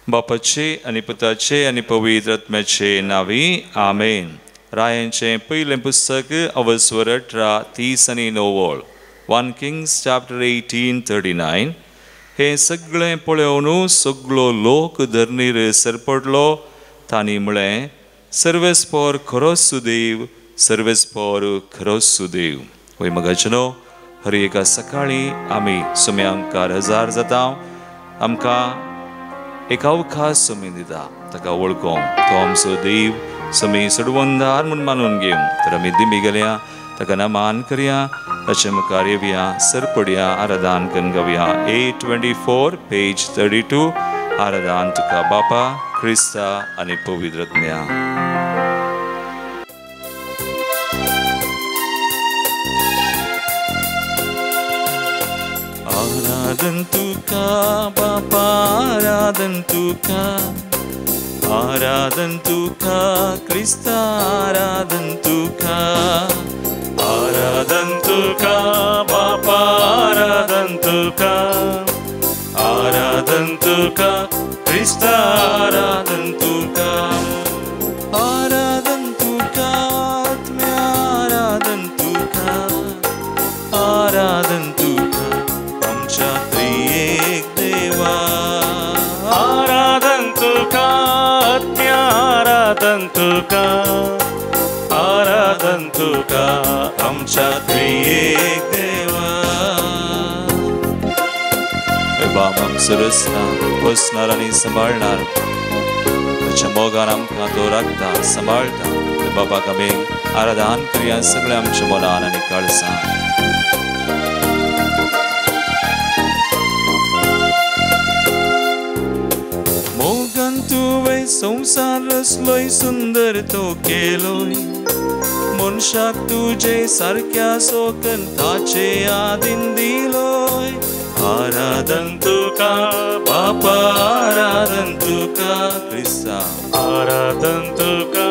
बापाचे आनी पुताचे आनी पवित्र आत्म्याचे नांवी आमेन. रायांचें पयलें पुस्तक अवस्वर 18:30 आनी 9 1 Kings chapter 18:39. हें सगळें पळोवन सगळो लोक धरणीर सरपडलो. तांणी म्हळें, सर्वेस्पोर खरो सुदेव, सर्वेस्पोर खरो सुदेव. वय मगाचनो, हर एका सकाळीं आमी सुम्यांकार हजार जाता. आमकां एक अवकाश सुमी दिता ताका वळखोंक. तो आमचो देव सुमी सोडवंदार म्हूण मानून घेवन तर आमी दिमी गेल्या ताका नमान करया, ताचे मुखार येवया, सरपडया, आराधन करून गावया. 824 पेज 32. आराधन तुका बापा, क्रिस्ता आनी पवित्र आत्म्या. आराधन तुका बापा, आराधन तुका, आराधन तुका क्रिस्ता, आराधन तुका, आराधन तुका बापा, आराधन तुका, आराधन तुका क्रिस्ता, आराधन तुका, आराधन तुका आत्म्या, आराधन तुका, आराधन तुका आमच्या त्रिएक देवा. आराधन तुका आत्म्या, आराधन तुका, आराधन तुका आमच्या त्रिएक देवा. बाप आमचो रचणार, पोसणार आनी सांबाळणार. ताच्या मोगान आमकां तो राखता, सांबाळटा. बाबाक आमी आराधन करया सगळ्या आमच्या मनान आनी काळसान. मोगान तुवें संवसार रचलोय, सुंदर तो केलोय. मनशाक तुजे सारक्या सोकन ताचे आदीन दिलोय. आराधन तुका बापा, आराधन तुका क्रिस्ता, आराधन तुका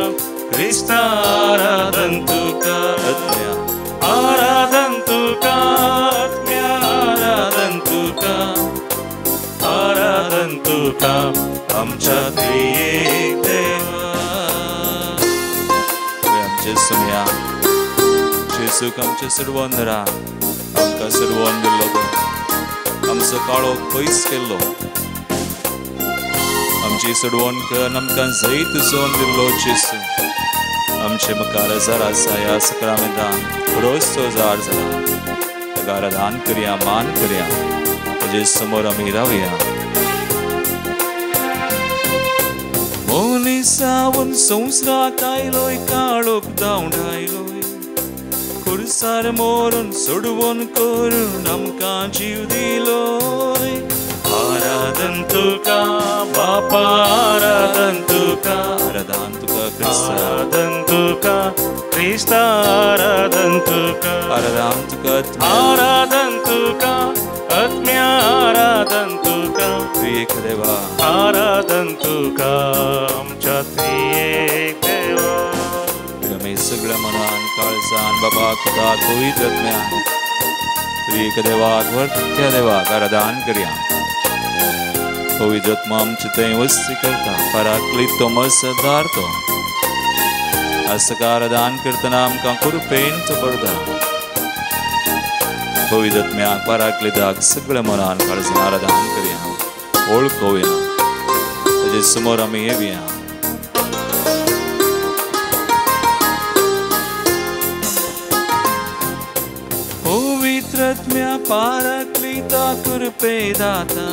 क्रिस्ता, आराधन तुका आत्म्या, आराधन तुका आत्म्या, आराधन तुका, आराधन तुका आमच्या त्रिएक देवा. आमचे सुमया जेसूक आमचे सर्वंदरा आमकां सर्वन दिल्लो, आमचो काळो पयस केल्लो, आमची सोडवण कर आमकां जैत जोन दिल्लो जेसू. आमचे मुखार हजार आसा ह्या सक्रामेंतान रोजचो जार जाला. ताका आराधन करया, मान करया, ताजे समोर आमी रावया. मनीसावन संवसाराक आयलोय, काळोख धांवडायलोय, खुर्सार मोरून सोडवण करून आमकां जीव दिलोय. आराधन तुका बापा, आराधन तुका, आराधन तुका क्रिस्ता, आराधन तुका क्रिस्ता, आराधन तुका, आराधन तुका, आराधन तुका आत्म्या, आराधन तुका त्रिएक देवा, आराधन तुका आमच्या त्रिएक देवा. आमी सगळ्या मनान काळजान बाबा तुका पवित्र आत्म्यान त्रिएक देवाक वर्त्या देवाक आराधन करया. पवित्र आत्मा आमचे थंय वस्ती करता, पराकलीत तो मसदार तो आसका आराधन करतना आमकां कृपेन तो बरता. पवित्र आत्म्याक पराकलिताक सगळ्या मनान काळजान आराधन करया, वळखोवया, ताजे समोर आमी येवया. पवित्र आत्म्या पाराकलिता कृपे दाता,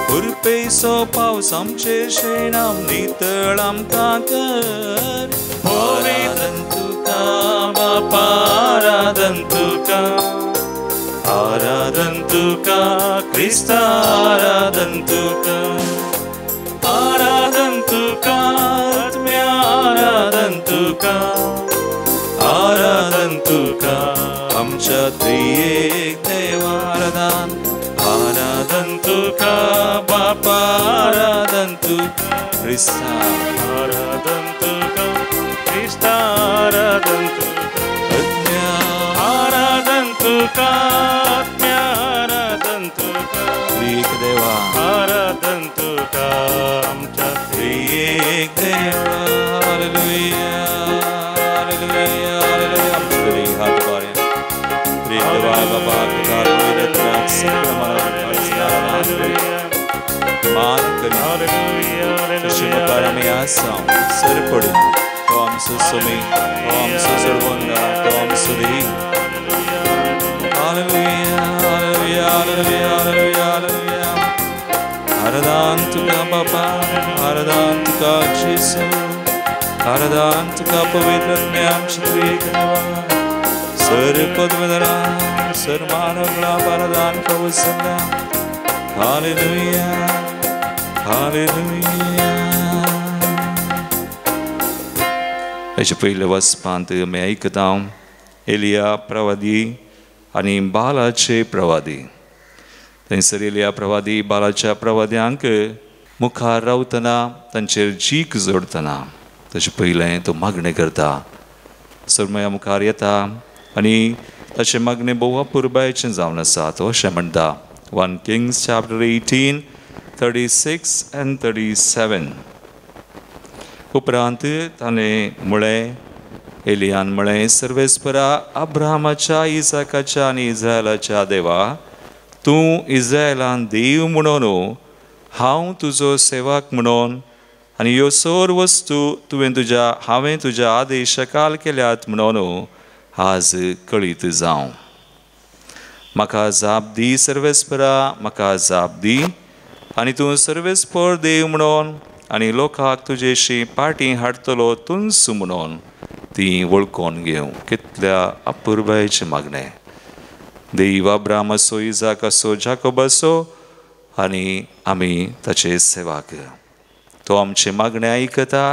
कृपेचो पावस आमचे शेणाम नितळ आमकां कर. आराधन तुका बापा, आराधन तुका, आराधन तुका क्रिस्ता, आराधन तुका, आराधन तुका आत्म्या, आराधन तुका, आराधन तुका आमच्या त्रिएक देवा. आराधन, आराधन तुका बापा, आराधन तुका क्रिस्ता, आराधन तुका क्रिस्ता, आराधन तुका आत्म्या, आराधन तुका आत्म्या, आराधन तुका त्रिएक देवा, आराधन तुका आसा सर पडया तो आमचो सोमी तो आमचो सर्वंदा तो आमचो देव. Hallelujah hallelujah hallelujah hallelujah hallelujah. आराधन तुका बापा आराधन तुका जेजू आराधन तुका पवित्र आत्म्या आमच्या त्रिएक देवा सर पदवदरा सर मानवला आराधन कवसल्या. Hallelujah hallelujah. हेचे पयले वचपांत आमी आयकता एलिया प्रवादी आनी बालाचे प्रवादी. थंयसर एलिया प्रवादी बालाच्या प्रवाद्यांक मुखार रावतना तांचेर जीक जोडटना तशें पयलें तो मागणें करता. सरमया मुखार येता आनी ताचें मागणें भोव अपुरबायेचें जावन आसा. तो अशें म्हणटा 1 Kings chapter 18 36 and 37. उपरांत ताणें म्हळें एलियान म्हळें सर्वेस्परा अब्राहमाच्या इसाकाच्या आनी इस्रायलाच्या देवा तूं इस्रायलान देव म्हणून हांव तुजो सेवक म्हणून आनी ह्यो सर्व वस्तू तुवें तुज्या हांवें तुज्या आदेशकाल केल्यात म्हणून आज कळीत जावं. म्हाका जाप दी सर्वेस्परा म्हाका जाप दी आनी तूं सर्वेस्पर देव म्हणून आनी लोकांक तुजेशी पाटी हाडटलो तूंच म्हणून ती वळखून घेवं. कितल्या अपुरबायेचें मागणें. देव अब्राहम आसो इजाक आसो जाकोब आसो आनी आमी ताचे सेवाक. तो आमचें मागणें आयकता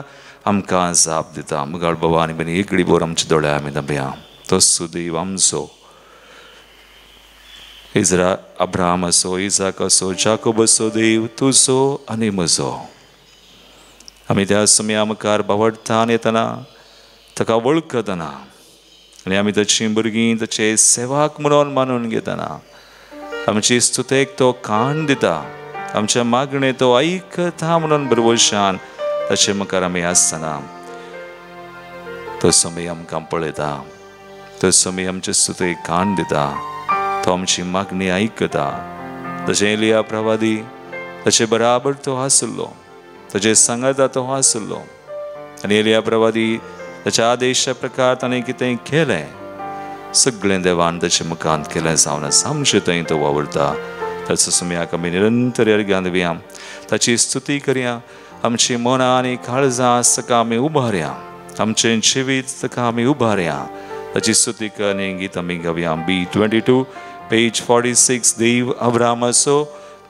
आमकां जाप दिता. मुगाळ बाबा आनी बनी एकडी बोर आमच्या दोळ्या आमी दबया तो सुदेव आमचो इजरा अब्राहम आसो इजाक आसो जाकोब आसो देव तुजो आनी म्हजो. आमी त्या समया मुखार बावडटान येतना ताका वळखतना आनी आमी ताचीं भुरगीं ताचे सेवाक म्हणून मानून घेतना आमची स्तुतेक तो कान दिता आमच्या मागणे तो आयकता म्हणून भरवशान ताचे मुखार आमी आसतना तो समय आमकां पळयता तो समय आमचे स्तुतेक कान दिता तो आमची मागणी आयकता. तशें एलिया प्रवादी ताचे बराबर तो आसलो ताचे सांगाता तो आसलो आनी एलिया प्रवादी ताच्या आदेशा प्रकार ताणें कितें केलें सगळें देवान ताचे मुखांत केलें जावन आसा. आमचे थंय तो वावुरता ताचो समयाक आमी निरंतर अर्घ्यां दिवया ताची स्तुती करया. आमची मनां आनी काळजां ताका आमी उबारया आमचें जिवीत ताका आमी उबारया. ताची स्तुती आनी गीत आमी गावया. B22 page 46. देव अब्राहम आसो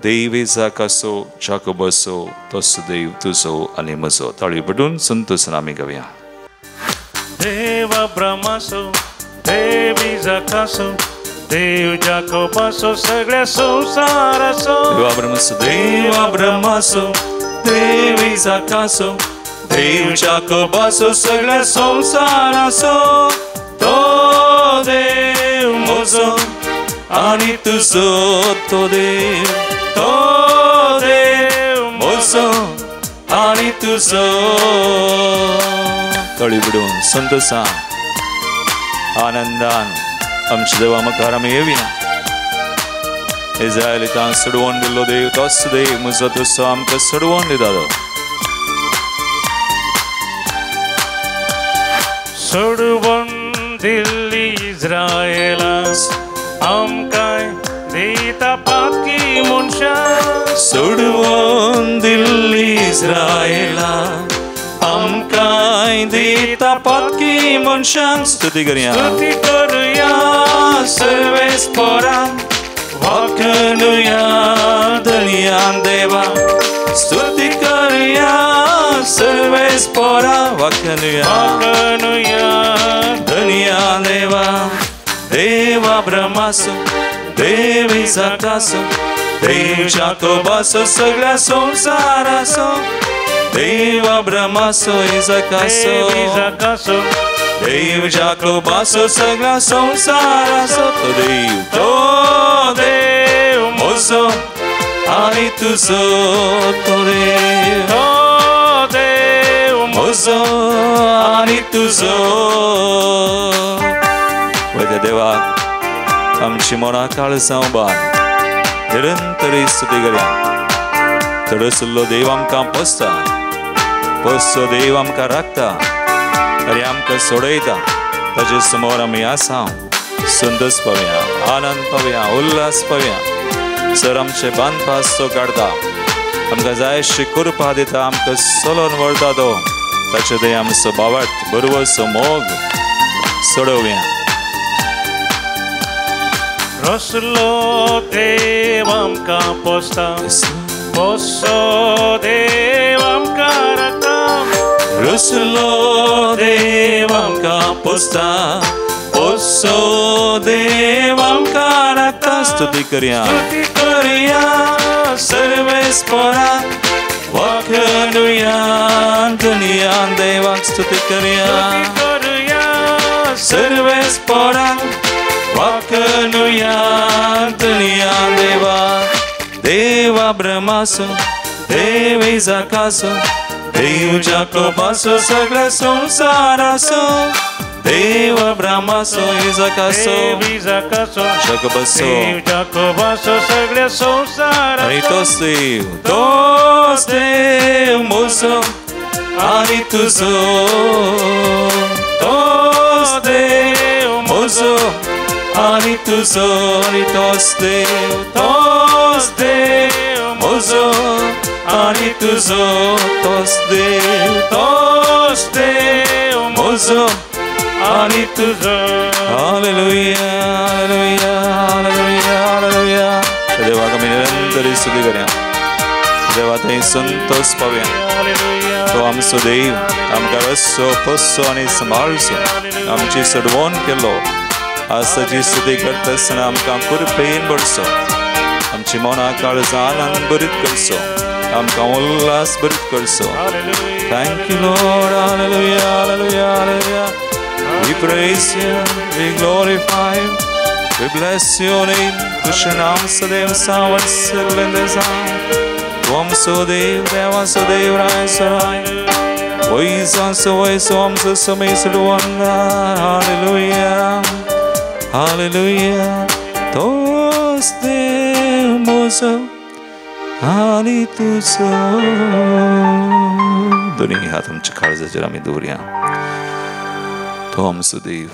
देव इजाक आसो जाकोब आसो तसो देव तुजो आनी म्हजो. ताळी पडून संतोसान आमी गावया. देव अब्राहम आसो देव इजाक आसो देव जाकोब आसो सगळ्या संवसाराचो. देव अब्राहम आसो देव अब्राहम आसो देव इजाक आसो देव जाकोब आसो सगळ्या संवसाराचो. तो देव म्हजो आनी तुजो तो देव तो देव म्हजो आनी तुजो. तळी बिडून संतोसान आनंदान आमच्या देवा मुखार आमी येवया. इस्रायलितांक सोडवून दिल्लो देव तोच देव म्हजो तुजो आमकां सोडवून दिता. तो सोडवून दिल्ली इस्रायलाक आमकां दिता पाकी मनशां. सोडवून दिल्ली इस्रायलाक आमकां दिता पाकी मनशां. स्तुती करया स्तुती करुया सर्वेस्परा वाखणुया धनयान देवा. स्तुती करुया सर्वेस्परा वाखणुया वाखणुया धनयान देवा. देव अब्राहम आसो देव इजाक आसो देव जाकोब आसो सगळ्या संवसाराचो. देव अब्राहम आसो इजाक आसो देव जाकोब आसो सगळ्या संवसाराचो. तो देव तो देव म्हजो आनी तुजो तो देव तो देव म्हजो आनी तुजो. वयता देवाक आमची मनां काळजां उबार निरंतर स्तुती करया. थोडो सुल्लो देव आमकां पोसता पोसचो देव आमकां राखता आनी आमकां सोडयता. ताजे समोर आमी आसा, संतोष पावया, आनंद पावया, उल्हास पावया. सर आमचे बांदपास तो काडता, आमकां जाय अशी कृपा दिता, आमकां चलोन व्हरता तो. ताचे थंय आमचो बावट बरोबरचो मोग सोडोवया. रसलो देव आमकां पोसता, पोसो देव आमकां राखता. रसलो देव आमकां पोसता, पोसो देव आमकां राखता. स्तुती करया, स्तुती करया सर्वेस्परा वाखणुया दुनिया देवाक. स्तुती करया, सर्वेस्परा वाखणुया दुनिया देवा. देवा ब्रह्मासो, देव इजाकासो, देव जाकोबासो, सगळ्या संवसारासो. देव ब्रह्मासो, इजाकासो, जाकोबासो, जाकोबासो, सगळ्या संवसारासो. आनी तोच देव, तोच देव म्हजो आनी तुजो, तोच देव म्हजो आनी तुजो. आनी तोच देव, तोच देव म्हजो आनी तुजो, तोच देव, तोच देव म्हजो आनी तुजो. Hallelujah, hallelujah, hallelujah, hallelujah. देवाक आमी निरंतर स्तुती करया. देवा थंय संतोष पावया. तो आमचो देव आमकां रस्सो पोसचो आनी सांबाळचो, आमची सडवण केलो. आज ताची स्तुती करता आसतना आमकां कृपेन भरचो, आमची मनां काळजां आनंद भरीत करचो, आमकां उल्हास भरीत करचो. Thank you Lord. Hallelujah, hallelujah, hallelujah. We praise you, we glorify you, we bless your name. तुझे नाम सदैव सावन सगळें तूं आमचो देव, देवाचो देव, राय सराय वयसांचो वयसो आमचो समय सडवण. Hallelujah, hallelujah. तोच देव म्हजो आनी तुजो. दोनी हात आमच्या काळजाचेर आमी दवरया. तो आमचो देव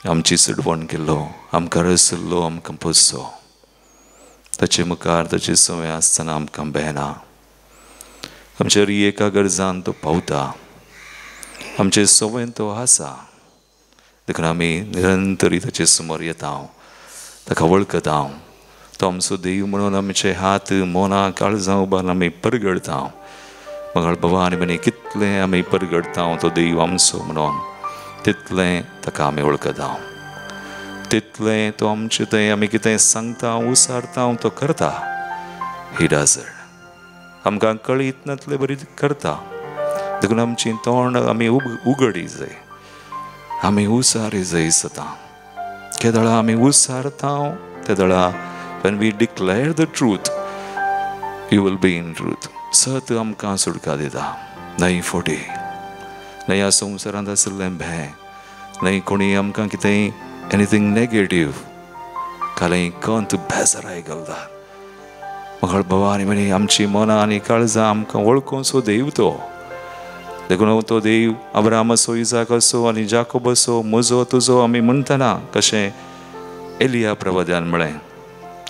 आमची सडवण केल्लो, आमकां रसल्लो, आमकां पोसचो. ताचे मुखार ताची संवय आसतना आमकां बेना. आमच्या एका गरजान तो पावता, आमचे संवयन तो आसा. देखून आमी निरंतरी ताचे समोर येता, ताका वळखता. तो आमचो देव म्हणून आमचे हात मनां काळजां उबारून आमी परगडता. मगळ बाबा आनी भयणी कितलें आमी परगडता तो देव आमचो म्हणून, तितलें ताका आमी वळखता, तितलें तो आमचें थंय आमी कितें सांगता, उसारता, तो करता. He does it. आमकां कळीत नातले बरी करता. देखून आमची तोंड आमी उगडी जाय, आमी उसारी जाय सदां. केदळा आमी उसारता तेदळा when we declare the truth, you will be in truth. सत आमकां सुटका दिता. न्हय फोटी, न्हय ह्या संवसारांत आशिल्लें भें, न्हय कोणी आमकां कितेंय एनीथींग नेगेटीव कालय कंत बेजाराय घालता. मगळ बाबा आनी भयणी आमची मनां आनी काळजां आमकां वळखून देव तो. देखून तो देव अब्राहम असो, इजाक असो आनी जाकोब असो, म्हजो तुजो आमी म्हणटना कशें एलिया प्रवाद्यान म्हळें.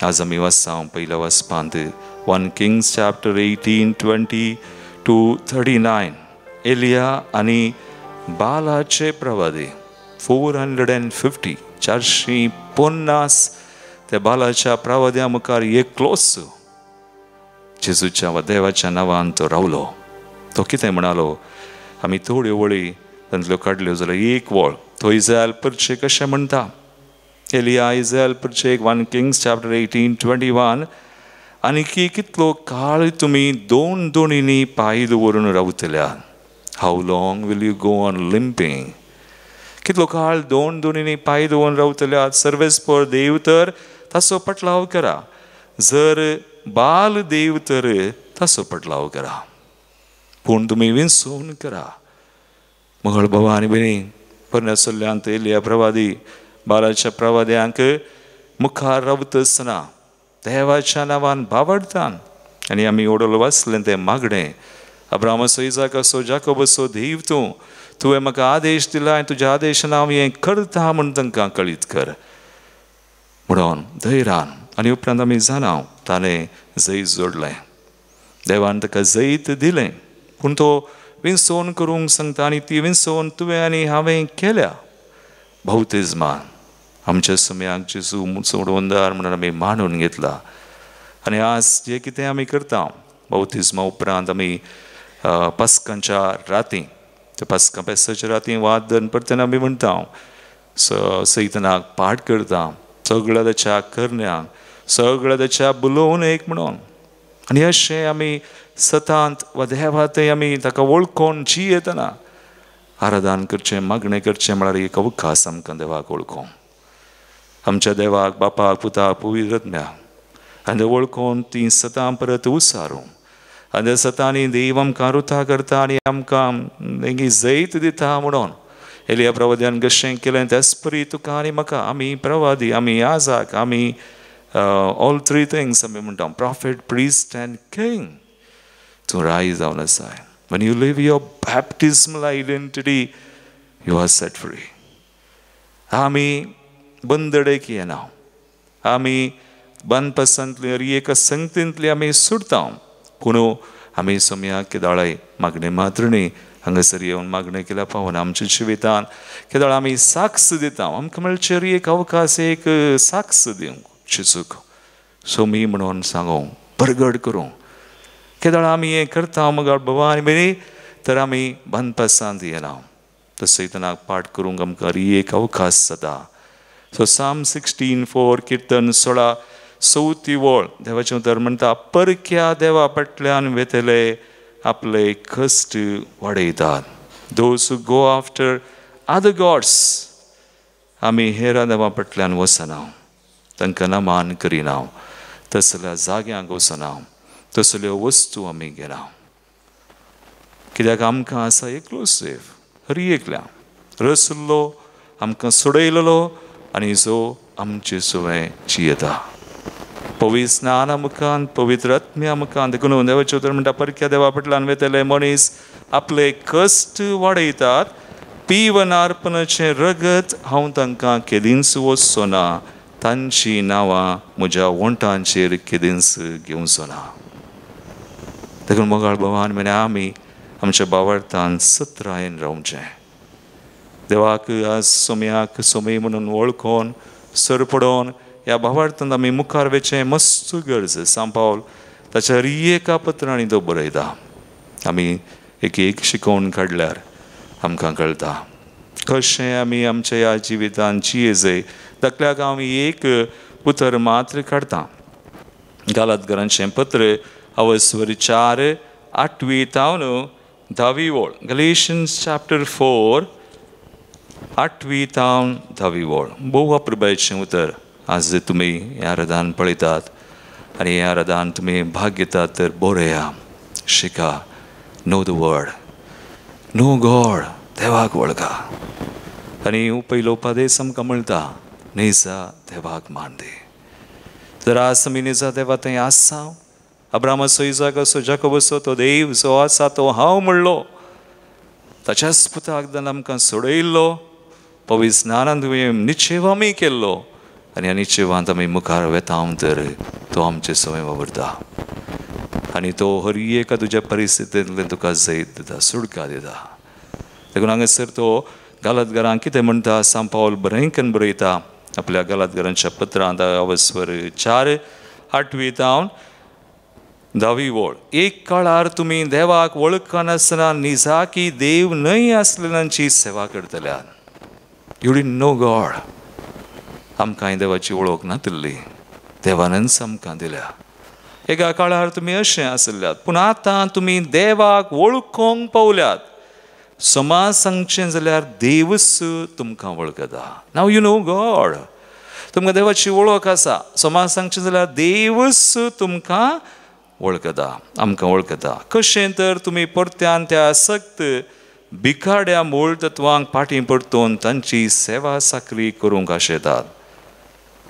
आज आमी वाचता पयल्या वाचपांत 1 Kings chapter 18:20 to 39. एलिया आनी बालाचे प्रवादी 450 450 त्या बालाच्या प्रवाद्या मुखार एकलोच जेजूच्या वा देवाच्या नांवान तो रावलो. तो कितें म्हणालो, आमी थोड्यो वळी तांतल्यो काडल्यो जाल्यार एक वळ तो इज्रायल परचे कशें म्हणटा. एलिया इज्रायल परचे 1 Kings chapter 18:21. आनी की कितलो काळ तुमी दोन दोनींनी पांय दवरून रावतल्या. How long will you go on limping. कितलो काळ दोन दोनींनी पांय दवरून रावतल्या. सर्वेस्पर देव तर ताचो पटलाव करा, जर बाल देव तर ताचो पटलाव करा, पूण तुमी विंचोवन करा. मंगळ बाबा आनी भयणी परन्या सल्ल्यांत एलिया प्रवादी बालाच्या प्रवाद्यांक मुखार रावता आसतना देवाच्या नांवान बावडतान आनी आमी ओडोल वाचलें तें मागणें अब्रामाचो, इजाकाचो, जाकोबाचो देव तूं, तुवें म्हाका आदेश दिला आनी तुज्या आदेशान हांव हें करता म्हूण तांकां कळीत कर म्हणून धैर्यान. आनी उपरांत आमी जाणा ताणें जैत जोडलें, देवान ताका जैत दिलें. पूण तो विंसोवन करूंक सांगता आनी ती विंसोवन तुवें आनी हांवें केल्या. बाप्तिज्मान आमच्या सम्याक जेजू सोडवणदार म्हणून आमी मानून घेतला. आनी आज जें कितें आमी करता बाप्तिज्मा उपरांत आमी पास्कांच्या राती, त्या पास्कां पेसाच्या राती वाद दनपरतना आमी म्हणटा, सैतनाक पाठ करता, सगळ्या ताच्या करण्यांक, सगळ्या ताच्या बुलोवन एक म्हणून. आनी अशें आमी सतांत वा देवा थंय आमी ताका वळखून जियेतना आराधन करचें, मागणें करचें म्हळ्यार एक अवकाश आमकां देवाक वळखूंक, आमच्या देवाक, बापाक, पुताक, पवित्र आत्म्याक. आनी वळखून ती सतां परत उसारूं. आनी सतांनी देव आमकां रुथा करता आनी आमकां जैत दिता म्हणून एलिया प्रवाद्यान कशें केलें त्याच परी तुका आनी म्हाका, आमी प्रवादी, आमी याजाक, आमी ऑल थ्री थिंग्स आमी म्हणटा, प्रॉफेट, प्रिस्ट एंड किंग. तूं राय जावन आसाय. When you live your baptismal identity, you are set free. आमी बंदडेक येना, आमी बांदपासांतली हर एका संगतींतली आमी सुटता. पूण आमी सोमयाक केदाळाय मागणें मात्र न्ही, हांगासर येवन मागणें केल्यार पावना. आमच्या जिवितान केदाळ आमी साक्ष दिता, आमकां मेळचे हर एक अवकाश एक साक्ष दिवंक जेजूक सोमी म्हणून सांगूंक, परगट करूंक. केदाळ आमी हें करता मगर बाबा आनी भयणी, तर आमी बांदपासांत येना. तसयतनाक पाठ करूंक आमकां हर एक अवकाश जाता. सो साम 16:4, किर्तन 16 चवथी वळ, देवाचें उतर म्हणटा, परक्या देवा फाटल्यान वेतले आपले कश्ट वाडयतात. Those who go after other gods. आमी हेरा देवा फाटल्यान वचना, तांकां नमान करिना, तसल्या जाग्यांक वचना, तसल्यो वस्तू आमी घेना. कित्याक आमकां आसा एकलोच देव, हरी एकल्या रसलो आमकां सोडयलेलो आनी जो आमचे सुवें जियेता पवित्र स्नाना मुखान, पवित्र आत्म्या मुखान. देखून देवाचें उतर म्हणटा, परक्या देवा फाटल्यान वेतले मनीस आपले कश्ट वाडयतात. पिवन अर्पणाचें रगत हांव तांकां केदींच वचचो ना, तांचीं नांवां म्हज्या वोंटांचेर केदींच घेवचो ना. देखून मोगाळ भवान म्हणे आमी आमच्या बावडतान सत्रायेन रावचें. देवाक आज सोम्याक सोमी म्हणून वळखोन सरपडोन ह्या भावार्थान आमी मुखार वेचें मस्त गरज. सांत पावल ताच्या हर एका पत्रांनी तो बरयता. आमी एक एक शिकोवन काडल्यार आमकां कळटा कशें आमी आमच्या ह्या जिवितान जियेजय. धाकल्याक आमी एक उतर मात्र काडटा, गालातगरांचें पत्र अवस्वर 4 आठवी तावन 10वी वळ, गलेशन्स चॅप्टर 4 आठवी तावन 10वी वळ. भोव अप्रबायचें उतर. आज तुमी ह्या रदान पळयतात आनी ह्या रदान तुमी भाग घेतात तर बरया, शिका, know the word, know God, देवाक वळखा. आनी पयलो उपादेश आमकां मेळटा, निजा देवाक मान दी. तर आज आमी निजा देवा थंय आसा. अब्रामाचो, इजाकाचो, जाकोबाचो तो देव जो आसा तो हांव म्हणलो, ताच्याच पुताक दान आमकां सोडयल्लो, पवित्र स्नानान तुवें निश्चेव आमी केल्लो आनी ह्या निश्चेवांत आमी मुखार वेता तर तो आमचे सवय वावुरता आनी तो हर एका तुज्या परिस्थितींतल्यान तुका जैत दिता, सुटका दिता. देखून हांगासर तो गालातगरांक कितें म्हणटा, सांत पावल बरें बरयता आपल्या गालातगरांच्या पत्रांत अवस्वर 4 आठवी तावन 10वी वळ. एक काळार तुमी देवाक वळखनासतना निजाकी देव न्हय आसलेल्यांची सेवा करतल्यात. You didn't know God. आमकां देवाची वळख नातिल्ली, देवानच आमकां दिल्या. एका काळार तुमी अशें आसल्यात, पूण आतां तुमी देवाक वळखूंक पावल्यात. समाज सांगचें जाल्यार देवच तुमकां वळखता. Now you know God. तुमकां देवाची वळख आसा. समाज सांगचें जाल्यार देवच तुमकां वळखता, आमकां वळखता. कशें तर तुमी परत्यान त्या सक्त भिकाड्या मूळ तत्वांक फाटीं परतून तांची सेवा साकरी करूंक आशेतात.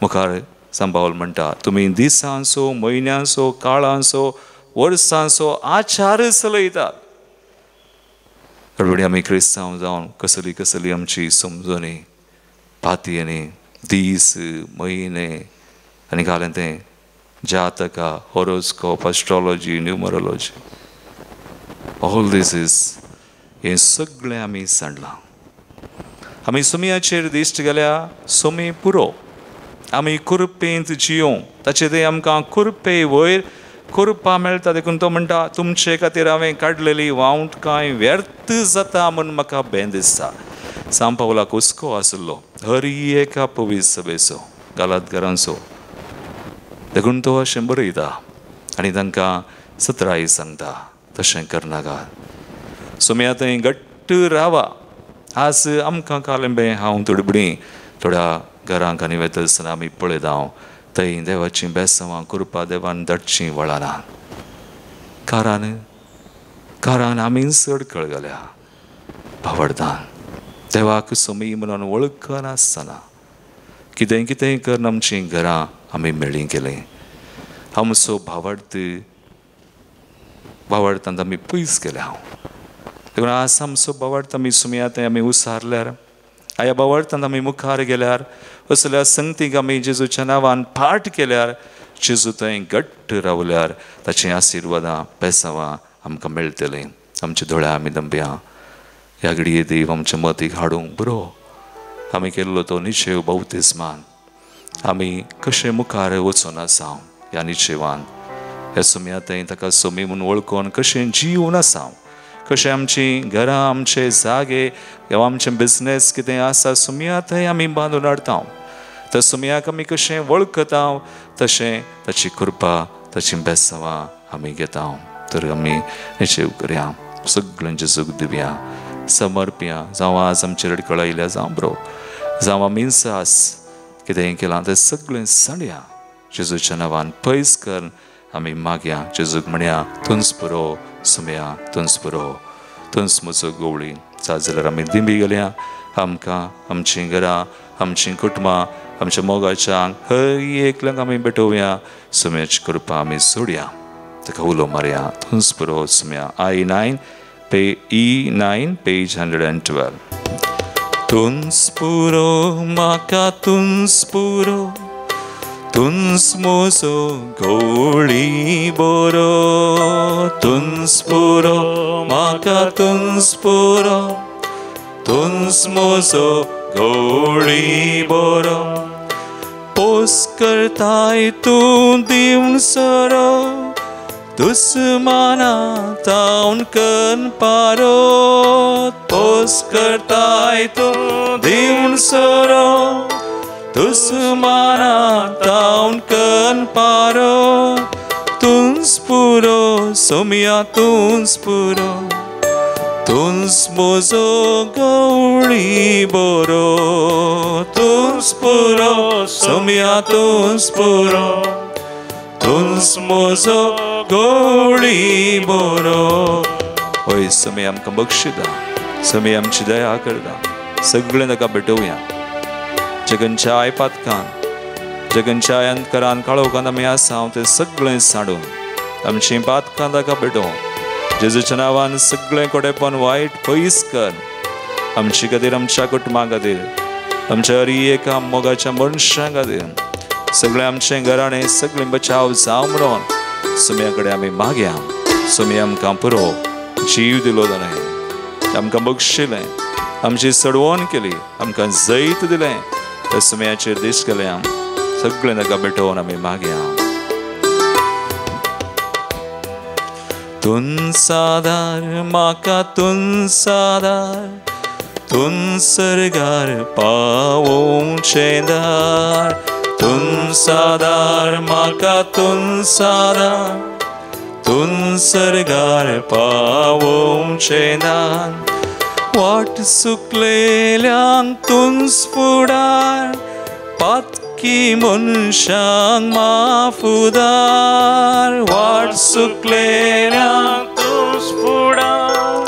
मुखार सांत पावल म्हणटा, तुमी दिसांचो, म्हयन्यांचो, काळांचो, वर्सांचो आचार चलयतात. गडबडी आमी क्रिस्तांव जावन कसली कसली आमची समजणी पातयेनी दीस म्हयने आनी घालें तें जातका, horoscope, astrology, numerology, all this is हें सगळें आमी सांडलां. आमी सुमयाचेर दिश्ट गेल्या, सुमी पुरो. आमी कुरपेंत जियों, ताचे ते आमकां कुरपे वयर कुरपा मेळटा. देखून तो म्हणटा तुमचे खातीर हांवें काडलेली वावंट कांय व्यर्थ जाता म्हूण म्हाका बें दिसता. सांपावलाक हुस्को आसलो हर एका पवित्र सभेचो, गालातकारांचो. देखून तो अशें बरयता आनी तांकां सतराय सांगता तशें करनाका, सुमया थंय घट्ट रावा. आज आमकां कालेंबे हांव तुडबडी थोड्या घरांक आनी वता आसतना आमी पळयता हांव थंय देवाचीं बेसांवां कृपा देवान धाडचीं वळाना. कारण कारण आमी चड कळगल्या भावडतान देवाक सुमी म्हणून वळखनासतना कितें कितें करून आमचीं घरां आमी मेळी केलीं. आमचो भावार्थ भावार्थांत आमी पयस केल्या. हांव देखून आज आमचो भावार्थ आमी सुमया थंय आमी उसारल्यार, ह्या भावार्थांत आमी मुखार गेल्यार, असल्या संगतीक आमी जेजूच्या नांवान पाठ केल्यार, जेजू थंय घट्ट रावल्यार ताचीं आशिर्वादां बेसांवां आमकां मेळटलीं. आमच्या दोळ्या आमी दंबया ह्या घडये देव आमच्या मतीक हाडूंक बरो आमी केल्लो तो निश्चेव बौतिस्मान आमी कशें मुखार वचून आसा ह्या निश्चेवान. ह्या सुमया थंय ताका सुमी म्हूण वळखून कशें जिवन आसा, कशें आमचीं घरां, आमचे जागे किंवा आमचें बिजनेस कितें आसा सुमया थंय आमी बांदून हाडटा. तर सुमयाक आमी कशें वळखता तशें ताची कृपा, ताची बेसांवां आमी घेता. तर आमी निश्चेव करया, सगळ्यांचें सूख दिवया, समर्पया. जावं आज आमचे रडकळ आयल्या, जावं बरो, जावं आमी सास कितें केलां तें सगळें सांडया. जेजूच्या नांवान पयस कर आमी मागया. जेजूक म्हणया तुंच पुरो सुमया, तुंच पुरो, तुंच म्हजो गवळी. जाल्यार जाल्यार आमी दिंबी गेल्या, आमकां आमचीं घरां, आमचीं कुटुंबां, आमच्या मोगाच्यांक हर एकल्यांक आमी भेटोवया. सुम्याची कृपा आमी सोडया, ताका उलो मारया, तुंच पुरो सुमया. I 9 E 9 page 112. तुंच पुरो म्हाका, तुंच पुरो, तुंच म्हजो गवळी बरो. तुंच पुरो म्हाका, तुंच पुरो, तुंच म्हजो गवळी बरो. पोस करताय तूं दिवन सरो, दुस्माना तावन कन पारो. पोस करताय तूं दिवन सरो, दुस्माना तावन कन पारो. तुंच पुरो सोमया, तुंच पुरो, तुंच म्हजो गवळी बरो. तुंच पुरो सोमया, तुंच पुरो, तुंच म्हजो गवळी बरो. हय सोमया आमकां बक्षिता, सोमया आमची दया करता. सगळें ताका भेटोवया. जगनच्या पातकान, जगनच्या अंतकरान, काळोखान आमी आसा तें सगळें सांडून आमचीं पातकां ताका भेटोवं. जेजूच्या नांवान सगळें कोडेपण वायट पयस कर. आमचे खातीर, आमच्या कुटुंबा खातीर, आमच्या हर एका मोगाच्या मनशां खातीर, सगळें आमचें घराणें सगळें बचाव जावं म्हणून सुमया कडेन आमी मागया. सुमया आमकां पुरो जीव दिलो ताणें, आमकां बक्षिलें, आमची सडवण केली, आमकां जैत दिलें. त्या सुमयाचेर दीस केल्या, सगळें ताका भेटोवन आमी मागया. तुंच आदार म्हाका, तुंच आदार, तुंच सर्गार पावोवचें दार. तुंच आदार म्हाका, तुंच आदार, तुंच सर्गार पावोवचें दार. वाट सुकलेल्यांक तुंच फुडार, पातकी मनशांक माफुदार. वाट सुकलेल्यांक तुंच फुडार,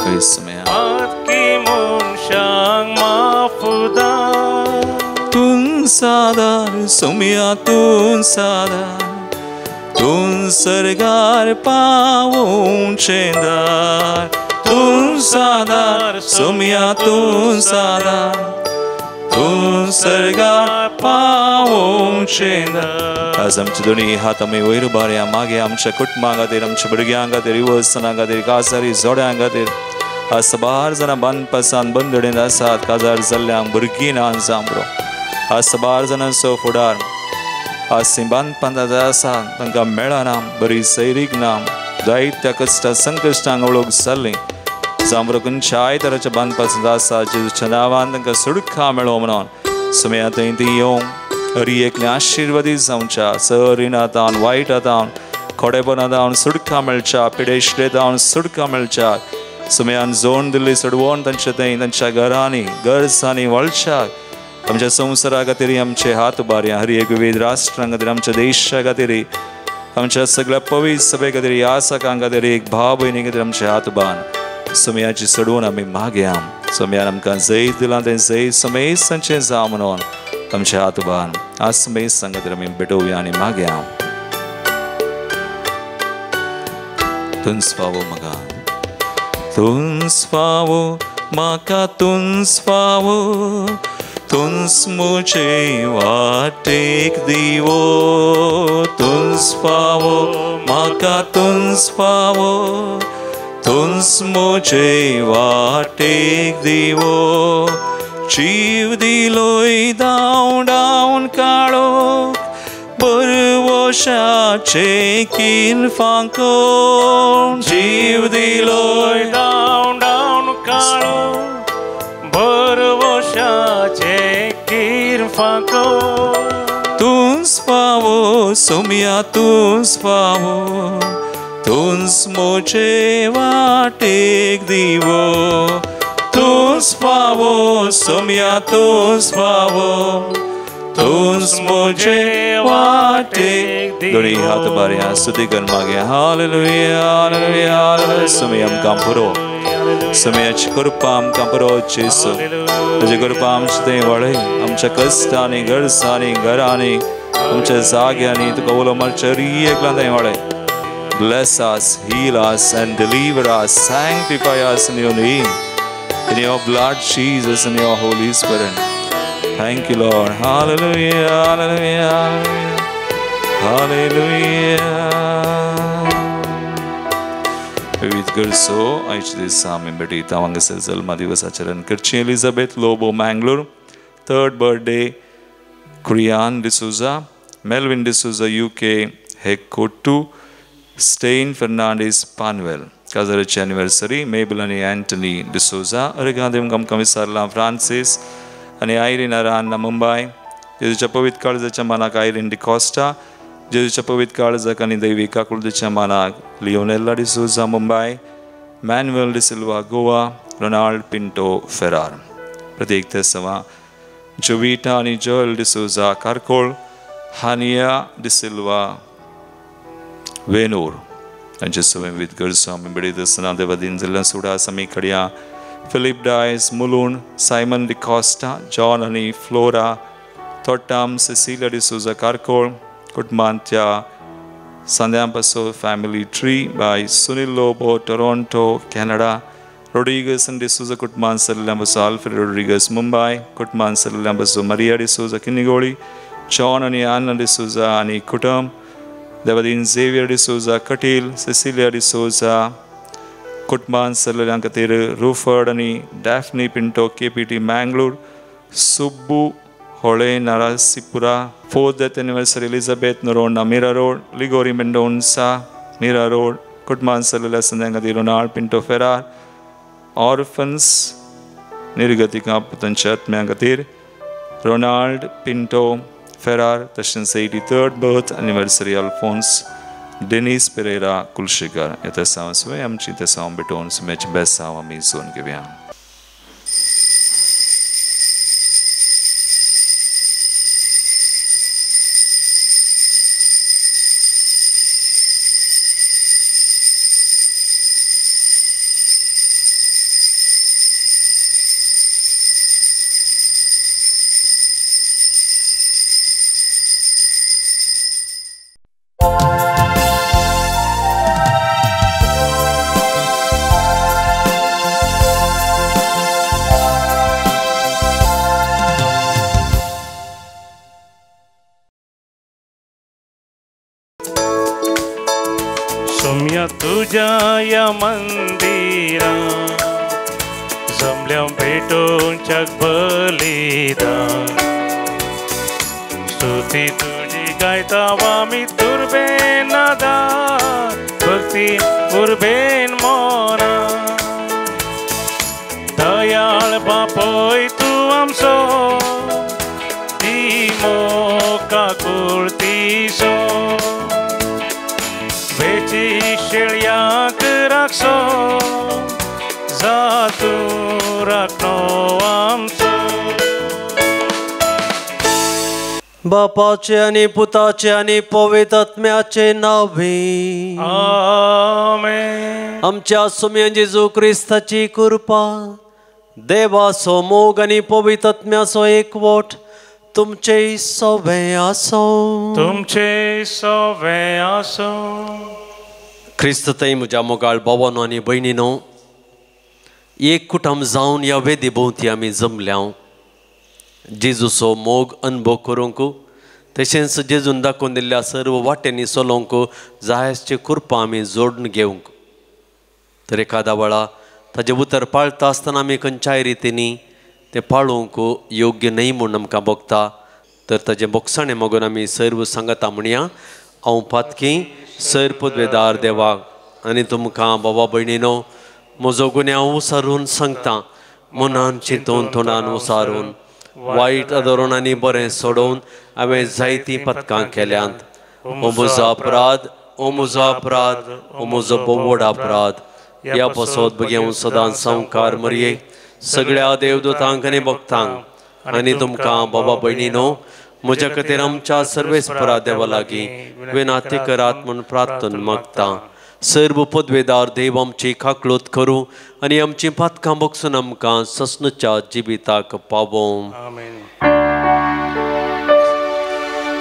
पातकी मनशांक माफुदार. तुंच आदार सोमया, तुंच आदार, तुंच सर्गार पावोवचें दार. तूं सादार सोम्या तूं सादार तूं सर्गार पावोवचें. आज आमचे दोनी हात आमी वयर उबारया मागीर आमच्या कुटुंबा खातीर, आमच्या भुरग्यां खातीर, युवसनां खातीर, काजारी जोड्यां खातीर. आज साबार जाणां बांदपासान बंदडेंत आसात, काजार जाल्ल्यांक भुरगीं ना जांबरो. आज साबार जाणांचो फुडार आज ती बांदपांत आसा, तांकां मेळना, बरी सैरीक ना, जायत्या कश्टां संकश्टांक वळख जाल्लीं जांबरो खंयच्याय तराच्या बांदपासांत आसा. जेजूच्या नांवान तांकां सुडखा मेळो म्हणून सुमया थंय ती येवंक हरी एकले आशिर्वादीत जावच्या. सरिणा तावन, वायटा तावन, खोडेपणा तावन सुडखा मेळच्या, पिडेश्रे तावन सुडखा मेळच्या. सुमयान जोड दिल्ली सोडवण तांच्या थंय तांच्या घरांनी गरजांनी वळच्या. आमच्या संवसारा खातीर आमचे हात उबारया. हर एक विविध राष्ट्रां खातीर, आमच्या देशा खातीर, आमच्या सगळ्या पवित्र सभे खातीर, यासकां खातीर, एक भाव भयणी खातीर आमचे हात उबार सुमयाची सोडवण आमी मागया. सुमयान आमकां जैत दिलां तें जैत समेस्तांचें जावं म्हणून आमचे हात उबार आज समेस्तां खातीर आमी भेटोवया आनी मागया. तुंच फावो म्हाका, तुंच फावो म्हाका, तुंच फावो, तुंच मुझे वाटेक दिवो. तुंच फावो म्हाका, तुंच फावो, तुंच मुझे वाटेक दिवो. जीव दिलोय धांव धांवन काळोख बरवशाचे कीन फांकोन. जीव दिलोय धांव धांवन काळोख बरवशाचे कीन फांकोन. तुंच फावो सोम्या, तुंच फावो, तुंच मुझे वाटेक दिवो. तुंच फावो सोम्या, तुंच फावो, तुंच मुझे वाटेक. दोनी हात उबारया, स्तुती कर मागया. Hallelujah, hallelujah, hallelujah. सोम्या आमकां पुरो, सोम्याची कृपा आमकां पुरो. जेजू तुजी कृपा आमचे थंय वळय. आमच्या कश्टांनी, गरजांनी, घरांनी, आमच्या जाग्यांनी तुका उलो मारच्या हर एकल्यान थंय वळय. Bless us, heal us, and deliver us, sanctify us in your name, in your blood, Jesus, in your Holy Spirit. Thank you, Lord. Hallelujah, hallelujah, hallelujah. विविध गरजो आयच्या दिसा आमी भेटयता. हांगासर जल्मा दिवस आचरण करची. Elizabeth Lobo, Mangalore, third birthday. Kurian D'Souza, Melvin D'Souza, UK, हेकोटू, stain Fernandes, Panvel. काजाराची anniversary Mabel आनी अँटनी डिसोजा. अरेगांत आमकां विचारलां फ्रांसीस आनी आयरीन अरान्ना, मुंबय. जेजूच्या पवित्र काळजाच्या मानाक आयरीन डिकॉस्टा. जेजूच्या पवित्र काळजाक आनी दैवी काकुळतेच्या मानाक लियोनेल्ला डिसोजा, मुंबय. मॅन्युएल डिसिल्वा, गोवा. रोनाल्ड पिंटो, फेरार. प्रत्येक तेसवा जोविटा आनी जोएल डिसोजा, कारकोळ. हानिया डिसिल्वा, वेनूर. तांचे सगळे विविध गरजो आमी भेटयत आसतना देवादीन जाल्ल्या सुडास आमी खडया. Philip Dias, Mulund. Simon D'Costa, John आनी फ्लोरा थोट्टाम, सेसिलिया डिसोजा, कारकोळ. कुटुंबांतल्या सांद्यां पासो family tree by Sunil Lobo, Toronto, Canada. Rodrigues आनी डिसोजा कुटुंबान सरल्या पासो आल्फ्रेड रोड्रिगस, मुंबय. कुटुंबान सरल्या पासो मरिया डिसोजा, किनिगोळी. जॉन आनी आन्ना डिसोजा आनी कुटुंब. देवादीन झेवियर डिसोजा, कटील. सेसिलिया डिसोजा कुटुंबान सरलेल्यां खातीर रुफर्ड आनी Daphne Pinto, KPT, Mangalore. Subbu Hole, Narasipura. Fourth death anniversary Elizabeth Noronha, Mira road. Ligori Mendonca, Mira road. कुटुंबान सरलेल्या संद्यां खातीर Ronald Pinto, फेरार. Orphans निर्गतिका तांच्या आत्म्यां खातीर रोनाल्ड पिंटो, फेरार. तशेंच 83rd birth anniversary Alphonse Denis Pereira, Kulshekar. ह्या तेसांव सुवें आमची तेसांव भेटोवन सुम्याची बेसांव आमी सोन घेवया. सोम्या तुज्या या मंदिरा जमल्या भेटोवच्याक बलिदान स्तुती तुजी गायता आमी तुर्बेन नादा भक्ती उर्बेन मोना दयाळ बापय तूं आमचो दी मोका कुर्तीसो वेची शेळयांक राखसो जा तूं राखणो आमचो. बापाचे आनी पुताचे आनी पवित्र आत्म्याचे नावे आमेन. आमच्या सुम्या जेजू क्रिस्ताची कृपा, देवाचो मोग आनी पवित्र आत्म्याचो एकवट तुमचे सवे आसो. तुमचे सवे आसो. क्रिस्त थंय म्हज्या मोगाळ भावानो आनी भयणीनो, एक कुटुंब जावन ह्या वेदी भोंवती आमी जमल्या जेजूचो मोग अनुभव करूंक, तशेंच जेजून दाखोवन दिल्ल्या सर्व वाटेंनी चलोवंक जायचे कृपा आमी जोडून घेवंक. तर एखाद्या वेळा ताजें उतर पाळटा आसतना आमी खंयच्याय रितींनी तें पाळोवंक योग्य न्हय म्हूण आमकां भोगता, तर ताजें भोगसाणें मागून आमी सर्व सांगता म्हणया, हांव पातकी सर पदवेदार देवाक आनी तुमकां बाबा भयणीनो म्हजो गुन्यांव उसारून सांगता, मनान चिंतून तोंडान उसारून वायट आदरून आनी बरें सोडोवन हांवें जायतीं पथकां केल्यांत. ओ म्हजो अपराध, ओ म्हजो अपराध, ओ म्हजो भोव व्हड अपराध. ह्या पासत भुरग्यांव सदांच संवकार मरये सगळ्या देवदूतांक आनी भक्तांक आनी तुमकां बाबा भयणीनो म्हज्या खातीर आमच्या सर्वेस्परा देवा लागीं विनाती करात म्हूण प्रार्थना मागता. सर्व पदवेदार देव आमची काकळूत करूं आनी आमची पातकां बगसून आमकां ससनच्या जिविताक पावोवं. आमेन.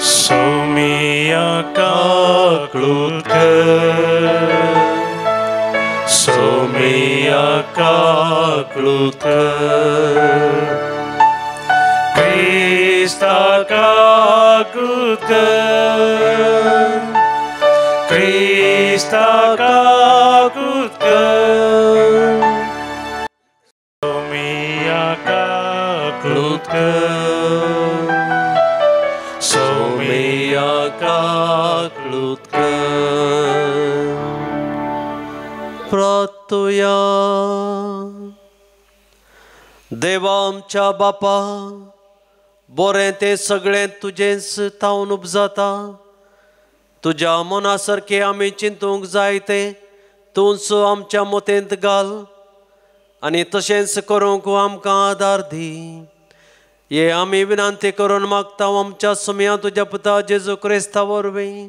सोमिया काकळूत कर, सोमिया काकळूत कर, क्रिस्ता काकळूत कर, क्रिस्ता काकळूत कर, सोमिया काकळूत कर, सोमिया काकळूत कर. प्रार्थुया. देवा आमच्या बापा, बरें तें सगळें तुजेंच तावन उपजाता. तुज्या मना सारकें आमी चिंतूंक जाय तें तूंच आमच्या मतेंत घाल आनी तशेंच करूंक आमकां आदार दी. हे आमी विनंती करून मागता आमच्या सुम्या तुज्या पुता जेजू क्रिस्ता वरवीं.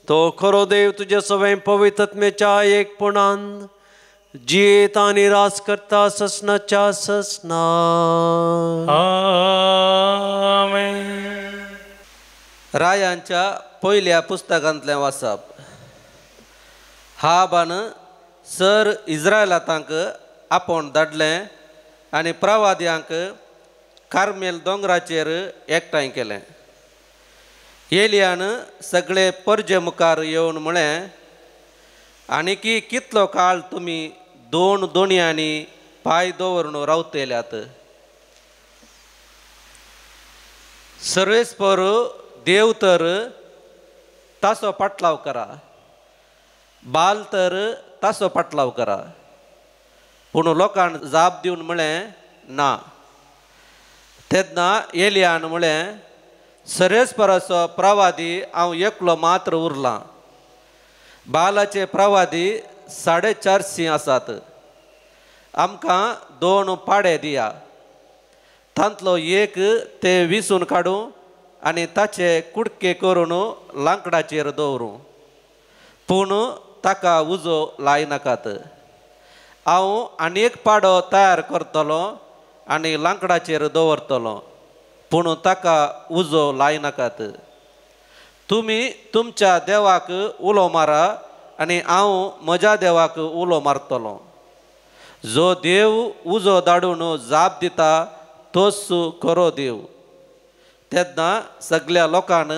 तो खरो देव तुज्या सवें पवित्र आत्म्याच्या एकपणान जियेता आनी राज करता ससनाच्या ससना. आमेन. रायांच्या पयल्या पुस्तकांतलें वाचप. हाबान सर इस्रायलातांक आपोवन धाडलें आनी प्रवाद्यांक कार्मेल दोंगराचेर एकठांय केलें. एलियान सगळे परजे मुखार येवन म्हळें, आनीकी कितलो काळ तुमी दोन दोणयांनी पांय दवरून रावतल्यात? सर्वेस्पर देव तर तासो पाटलाव करा, बाल तर तासो पाटलाव करा. पूण लोकांक जाप दिवन म्हळें ना. तेन्ना एलियान म्हळें, सर्वेस्पराचो प्रवादी हांव एकलो मात्र उरलां. बालाचे प्रवादी 450 आसात. आमकां 2 पाडे दिया, तांतलो एक ते विसून काडूं आनी ताचे कुडके करून लांकडाचेर दवरूं, पूण ताका उजो लायनाकात. हांव आनी एक पाडो तयार करतलो आनी लांकडाचेर दवरतलो, पूण ताका उजो लायनाकात. तुमी तुमच्या देवाक उलो मारा आनी हांव म्हज्या देवाक उलो मारतलो. जो देव उजो धाडून जाप दिता तोच खरो देव. तेन्ना सगळ्या लोकान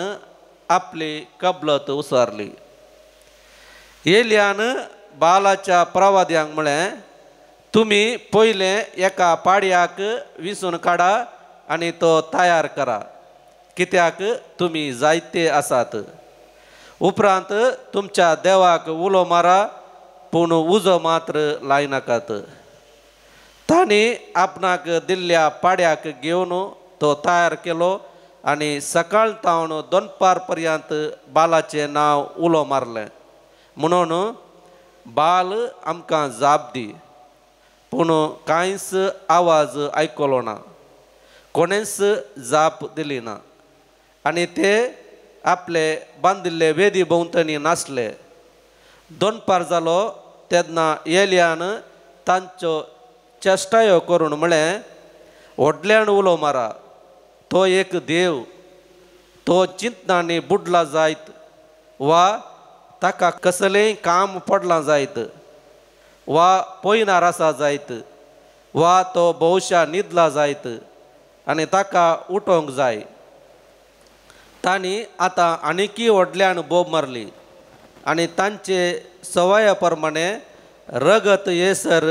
आपली कबलत उसारली. एलियान बालाच्या प्रवाद्यांक म्हळें, तुमी पयलें एका पाडयाक विसून काडा आनी तो तयार करा, कित्याक तुमी जायते आसात. उपरांत तुमच्या देवाक उलो मारा, पूण उजो मात्र लायनाकात. तांणी आपणाक दिल्ल्या पाड्याक घेवन तो तयार केलो आनी सकाळ तावन दनपार पर्यंत बालाचें नांव उलो मारलें. म्हणून बाल आमकां जाप दी, पूण कांयच आवाज आयकलो ना, कोणेंच जाप दिली ना. आनी ते आपले बांदिल्ले वेदी भोंवतणी नासले. दनपार जालो तेन्ना एलियान तांच्यो चेश्टायो करून म्हळें, व्हडल्यान उलो मारा, तो एक देव, तो चिंतनांनी बुडला जायत वा ताका कसलेंय काम पडलां जायत वा पयनार आसा जायत वा तो भोवशा न्हिदला जायत आनी ताका उठोवंक जाय. तांणी आतां आनीकय व्हडल्यान बोब मारली आनी तांचे सवया प्रमाणे रगत येसर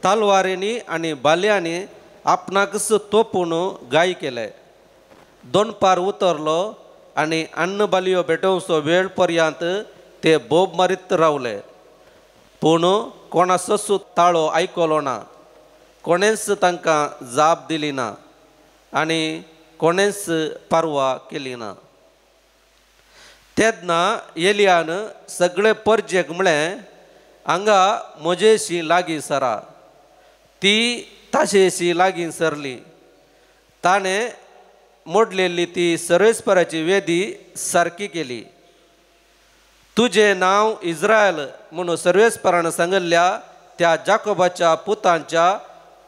तलवारींनी आनी बाल्यांनी आपणाकच तोपून गाय केले. दनपार उतरलो आनी अन्न बालयो भेटोवचो वेळ पर्यंत ते बोब मारीत रावले, पूण कोणाचोच ताळो आयकलो ना, कोणेंच तांकां जाप दिली ना आनी कोणेंच पर्वा केली ना. तेन्ना एलियान सगळे परजेक म्हळें, हांगा म्हजेशी लागीं सरा. ती ताशेशी लागीं सरली. ताणें मोडलेली ती सर्वेस्पराची वेदी सारकी केली. तुजें नांव इज्रायल म्हणून सर्वेस्परान सांगिल्ल्या त्या जाकोबाच्या पुतांच्या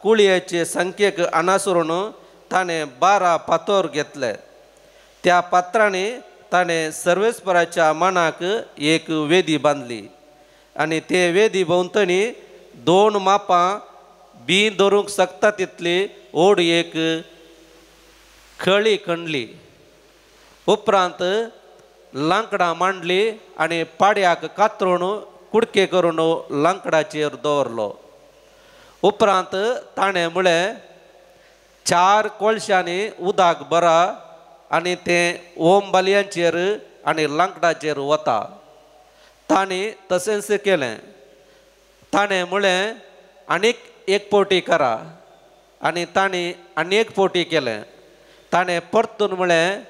कुळयेचे संख्येक अनासरून ताणें 12 फातर घेतले. त्या पात्रांनी ताणें सर्वेस्पराच्या मानाक एक वेदी बांदली आनी ते वेदी भोंवतणी 2 मापां बी धरूंक शकता तितली ओड एक खळी खणली. उपरांत लांकडां मांडली आनी पाड्याक कातरून कुडके करून लांकडाचेर दवरलो. उपरांत ताणें म्हळें, 4 कोळशांनी उदक भरा आनी तें ओम बालयांचेर आनी लांकडाचेर वता. तांणी तशेंच केलें. ताणें म्हळें, आनीक एक पोटी करा आनी तांणी आनी एक पोटी केलें. ताणें परतून म्हळें,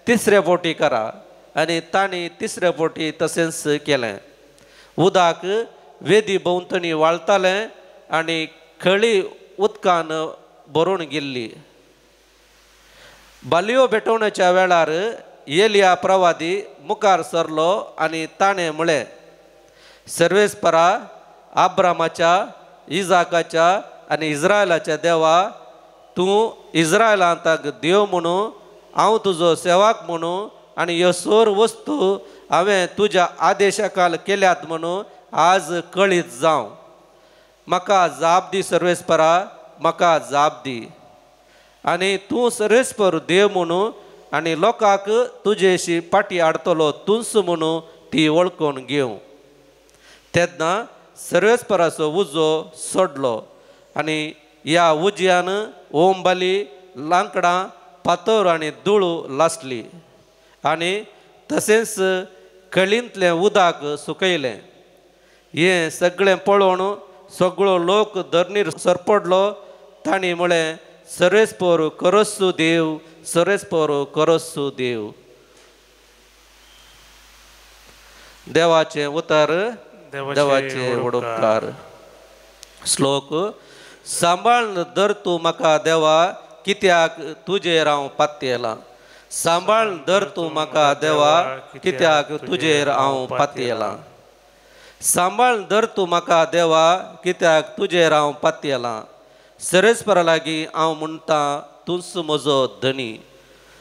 तिसरे पोटी करा आनी तांणी तिसरे पोटी तशेंच केलें. उदक वेदी भोंवतणी वाळतालें आनी खळी उदकान भरून गेल्ली. बालयो भेटवण्याच्या वेळार एलिया प्रवादी मुखार सरलो आनी ताणें म्हळें, सर्वेस्परा, आब्रामाच्या, इजाकाच्या आनी इज्रायलाच्या देवा, तूं इज्रायलांताक देव म्हणून, हांव तुजो सेवक म्हणून आनी ह्यो सोर वस्तू हांवें तुज्या आदेशाकाल केल्यात म्हणून आज कळीत जावं. म्हाका जाप दी सर्वेस्परा, म्हाका जाप दी. आनी तूं सर्वेस्पर देव म्हणून आनी लोकांक तुजेशी पाटी हाडटलो तूंच म्हणून ती वळखून घेवं. तेन्ना सर्वेस्पराचो उजो सोडलो आनी ह्या उज्यान ओमबाली, लांकडां, फातर आनी धूळ लासली आनी तशेंच खळींतलें उदक सुकयलें. हें सगळें पळोवन सगळो लोक धरणीर सरपडलो. तांणी म्हळें, सर्वेस्पर करसू देव, सर्वेस्पर करसू देव. देवाचें उतर, देवाचें वडोपकार. श्लोक. सांबाळ धर तूं म्हाका देवा, कित्याक तुजेर हांव पातयेलां. सांबाळ धर तूं म्हाका देवा, कित्याक तुजेर हांव पातयेलां. सांबाळ धर तूं म्हाका देवा, कित्याक तुजेर हांव पातयेलां. सर्वेस्परा लागीं हांव म्हणटा, तूंच म्हजो धनी.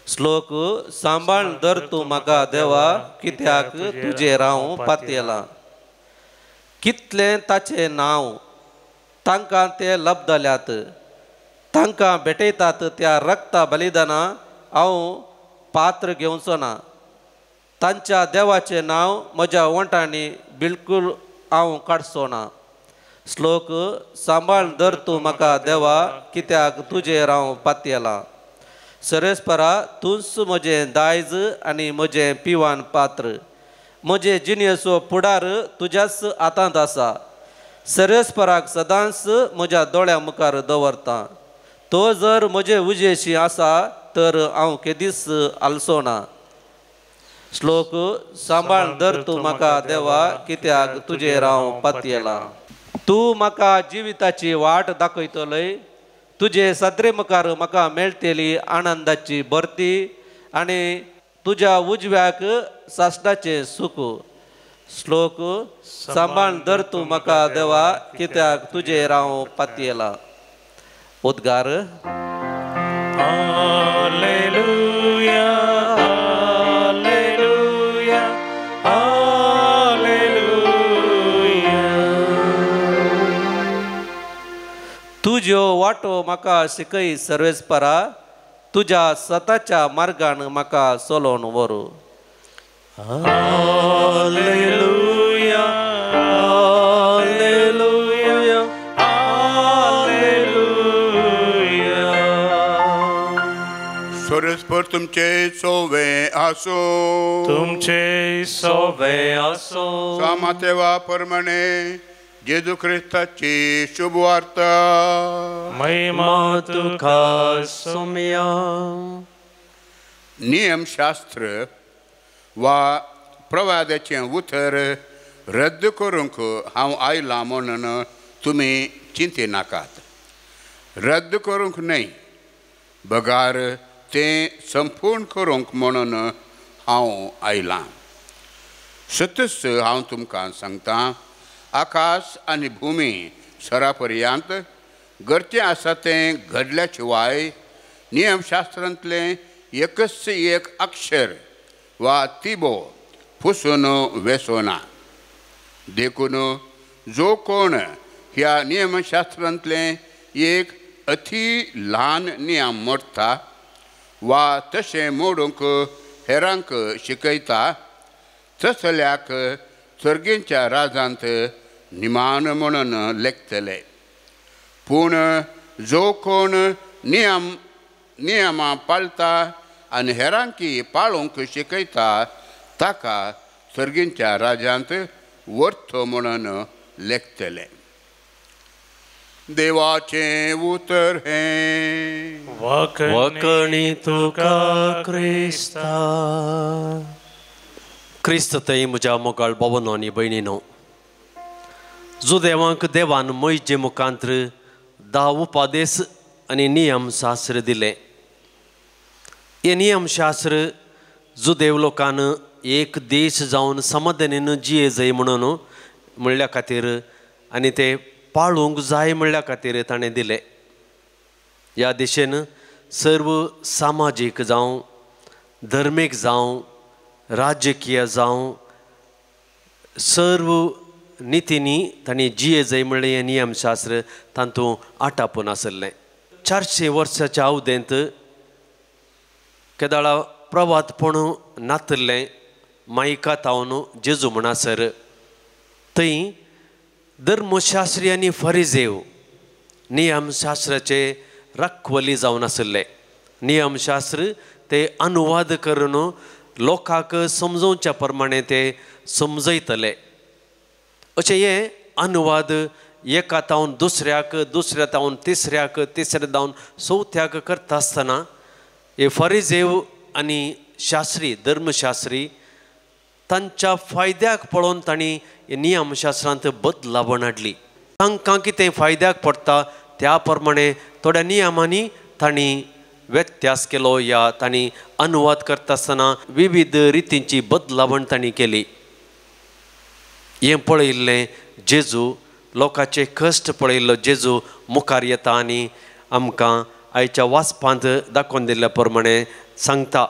श्लोक. सांबाळ धर तूं म्हाका देवा, कित्याक तुजेर हांव पातयेलां. कितलें ताचें नांव, तांकां ते लब्दल्यात, तांकां भेटयतात त्या रक्ता बलिदाना हांव पात्र घेवचो ना. तांच्या देवाचें नांव म्हज्या वंटांनी बिलकूल हांव काडचो ना. श्लोक सांबाळ धर तूं म्हाका देवा कित्याक तुजेर हांव पातयेलां. सरेस्परा तूंच म्हजें दायज आनी म्हजें पिवान पात्र. म्हजे जिणेचो फुडार तुज्याच हातांत आसा. सरेस्पराक सदांच म्हज्या दोळ्यां मुखार दवरता. तो जर म्हजे उजेशी आसा तर हांव केदीच हालचो ना. श्लोक सांबाळ धर तूं म्हाका देवा कित्याक तुजेर हांव पातयेलां. तूं म्हाका जिविताची वाट दाखयतलोय. तुजे सदरे मुखार म्हाका मेळटली आनंदाची भरती आनी तुज्या उजव्याक सासणाचें सुख. श्लोक सांबाळ धर तूं म्हाका देवा कित्याक तुजेर हांव पातयेलां. उद्गार. Hallelujah hallelujah hallelujah. तुज्यो वाटो म्हाका शिकय सर्वेस्परा. तुज्या सताच्या मार्गान म्हाका चलोवन व्हरू. Hallelujah hallelujah hallelujah. सर्वेस्पर तुमचे सोवे आसो. तुमचे सोवे आसो. सामातेवा प्रमाणे जेजू क्रिस्ताची शुभवार्ता. महिमा तुका सोम्या. नियमशास्त्र वा प्रवादाचें उतर रद्द करूंक हांव आयलां म्हणून तुमी चिंतिनाकात. रद्द करूंक न्हय, बगार तें संपूर्ण करूंक म्हणून हांव आयलां. सतच हांव तुमकां सांगतां, आकाश आनी भुमी सरा पर्यंत घडचें आसा तें घडल्या शिवाय नियमशास्त्रांतलें एकच एक अक्षर वा तिबो पुसून वेसोना. देखून जो कोण ह्या नियमशास्त्रांतलें एक अती ल्हान नियम मोडटा वा तशें मोडूंक हेरांक शिकयता तसल्याक सर्गेच्या राजांत निमान म्हणून लेखतले. पूण जो कोण नियमां पाळटा आनी हेरांकी पाळूंक शिकयता ताका सर्गेच्या राजांत वर्थ म्हणून लेखतले. देवाचें उतर हें. वखणी तुका क्रिस्ता. क्रिस्त थंय म्हज्या मोगाळ बाबानो आनी भयणीनो, जुदेवांक देवान मोयजे मुखांत्र 10 उपादेस आनी नियमशास्त्र दिलें. हें नियमशास्त्र जुदेव लोकान एक देश जावन समाधानीन जिये जाय म्हणून म्हणल्या खातीर आनी ते पाळूंक जाय म्हणल्या खातीर ताणें दिलें. ह्या दिशेन सर्व सामाजीक जावं, धर्मीक जावं, राजकीय जावं, सर्व नितींनी तांणी जिये जाय म्हणलें हें नियमशास्त्र तातूंत आटापून आसलें. 400 वर्साच्या अवधेंत केदाळा प्रवातपण नातिल्लें मायका तावन जेजू म्हणसर थंय धर्मशास्त्री आनी फरिजेव नियमशास्त्राचे रखवली जावन आशिल्ले. नियमशास्त्र ते अनुवाद करून लोकांक समजोवच्या प्रमाणे ते समजयतले. अशें हे अनुवाद एका तावन दुसऱ्याक, दुसऱ्या तावन तिसऱ्याक, तिसऱ्या तावन चवथ्याक करता आसतना हे फरिजेव आनी शास्त्री, धर्मशास्त्री तांच्या फायद्याक पळोवन तांणी नियमशास्त्रांत बदलावण हाडली. तांकां कितें फायद्याक पडटा त्या प्रमाणे थोड्या नियमांनी तांणी व्यत्यास केलो या तांणी अनुवाद करता आसतना विविध रितींची बदलावण तांणी केली. हें पळयिल्लें जेजू, लोकांचे कश्ट पळयिल्लो जेजू मुखार येता आनी आमकां आयच्या वाचपांत दाखोवन दिल्ल्या प्रमाणे सांगता,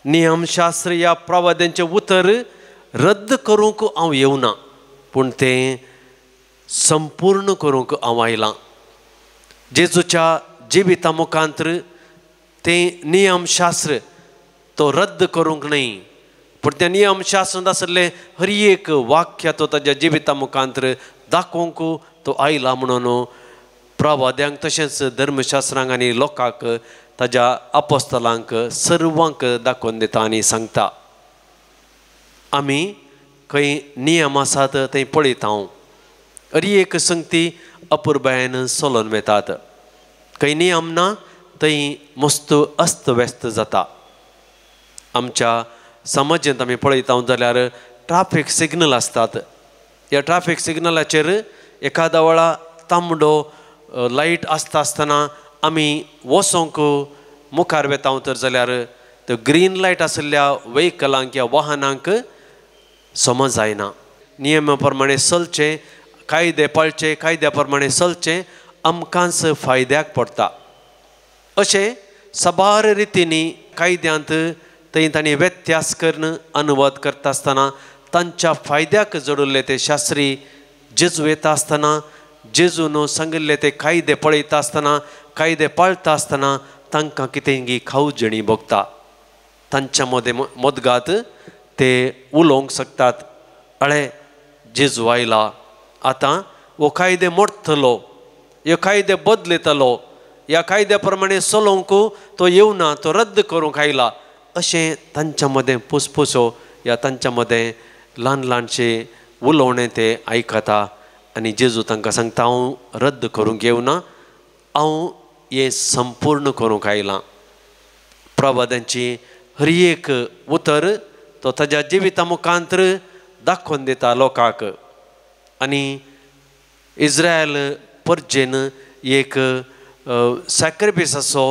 नियमशास्त्र ह्या प्रवाद्यांचें उतर रद्द करूंक हांव येवना, पूण तें संपूर्ण करूंक हांव आयलां. जेजूच्या जिविता मुखांत्र तें नियमशास्त्र तो रद्द करूंक न्हय, पूण त्या नियमशास्त्रांत आशिल्लें हर एक वाक्य तो ताज्या जिविता मुखांत दाखोवंक तो आयला म्हणून प्रवाद्यांक तशेंच धर्मशास्त्रांक आनी लोकांक ताज्या अपोस्तलांक सर्वांक दाखोवन दिता आनी सांगता. आमी खंय नियम आसात थंय पळयता हांव हर एक संगती अपुरबायेन चलोवन वेतात. खंय नियम ना थंय मस्त अस्तव्यस्त जाता. आमच्या समाजांत आमी पळयता जाल्यार ट्राफीक सिग्नल आसतात. ह्या ट्राफीक सिग्नलाचेर एखाद्या वेळा तांबडो लायट आसता आसतना आमी वचोंक मुखार वेता तर जाल्यार त्यो ग्रीन लायट आशिल्ल्या व्हेकलांक या वाहनांक समज जायना. नियमा प्रमाणे चलचें, कायदे पाळचे, कायद्या प्रमाणे चलचें आमकांच फायद्याक पडटा. अशें साबार रितींनी कायद्यांत थंय तांणी व्यत्यास करून अनुवाद करता आसतना तांच्या फायद्याक जोडिल्ले ते शास्त्री जेजू येता आसतना जेजून सांगिल्ले ते कायदे पळयता आसतना कायदे पाळटा आसतना तांकां कितेंगी खावजणी भोगता. तांच्या मदें मदगात ते उलोवंक शकतात, अळे जेजू आयला आतां हो कायदे मोडटलो, ह्यो कायदे बदलयतलो, ह्या कायद्या प्रमाणे चलोवंक तो येवना, तो रद्द करूंक आयला, अशें तांच्या मदें पुसपुसो या तांच्या मदें ल्हान ल्हानशें उलोवणें ते आयकता. आनी जेजू तांकां सांगता हांव रद्द करूंक येवना, हांव हें संपूर्ण करूंक आयलां. प्रवाद्यांची हर एक उतर तो ताज्या जिविता मुखांत दाखोवन दिता लोकांक. आनी इस्रायल परजेन एक सॅक्रिफिसाचो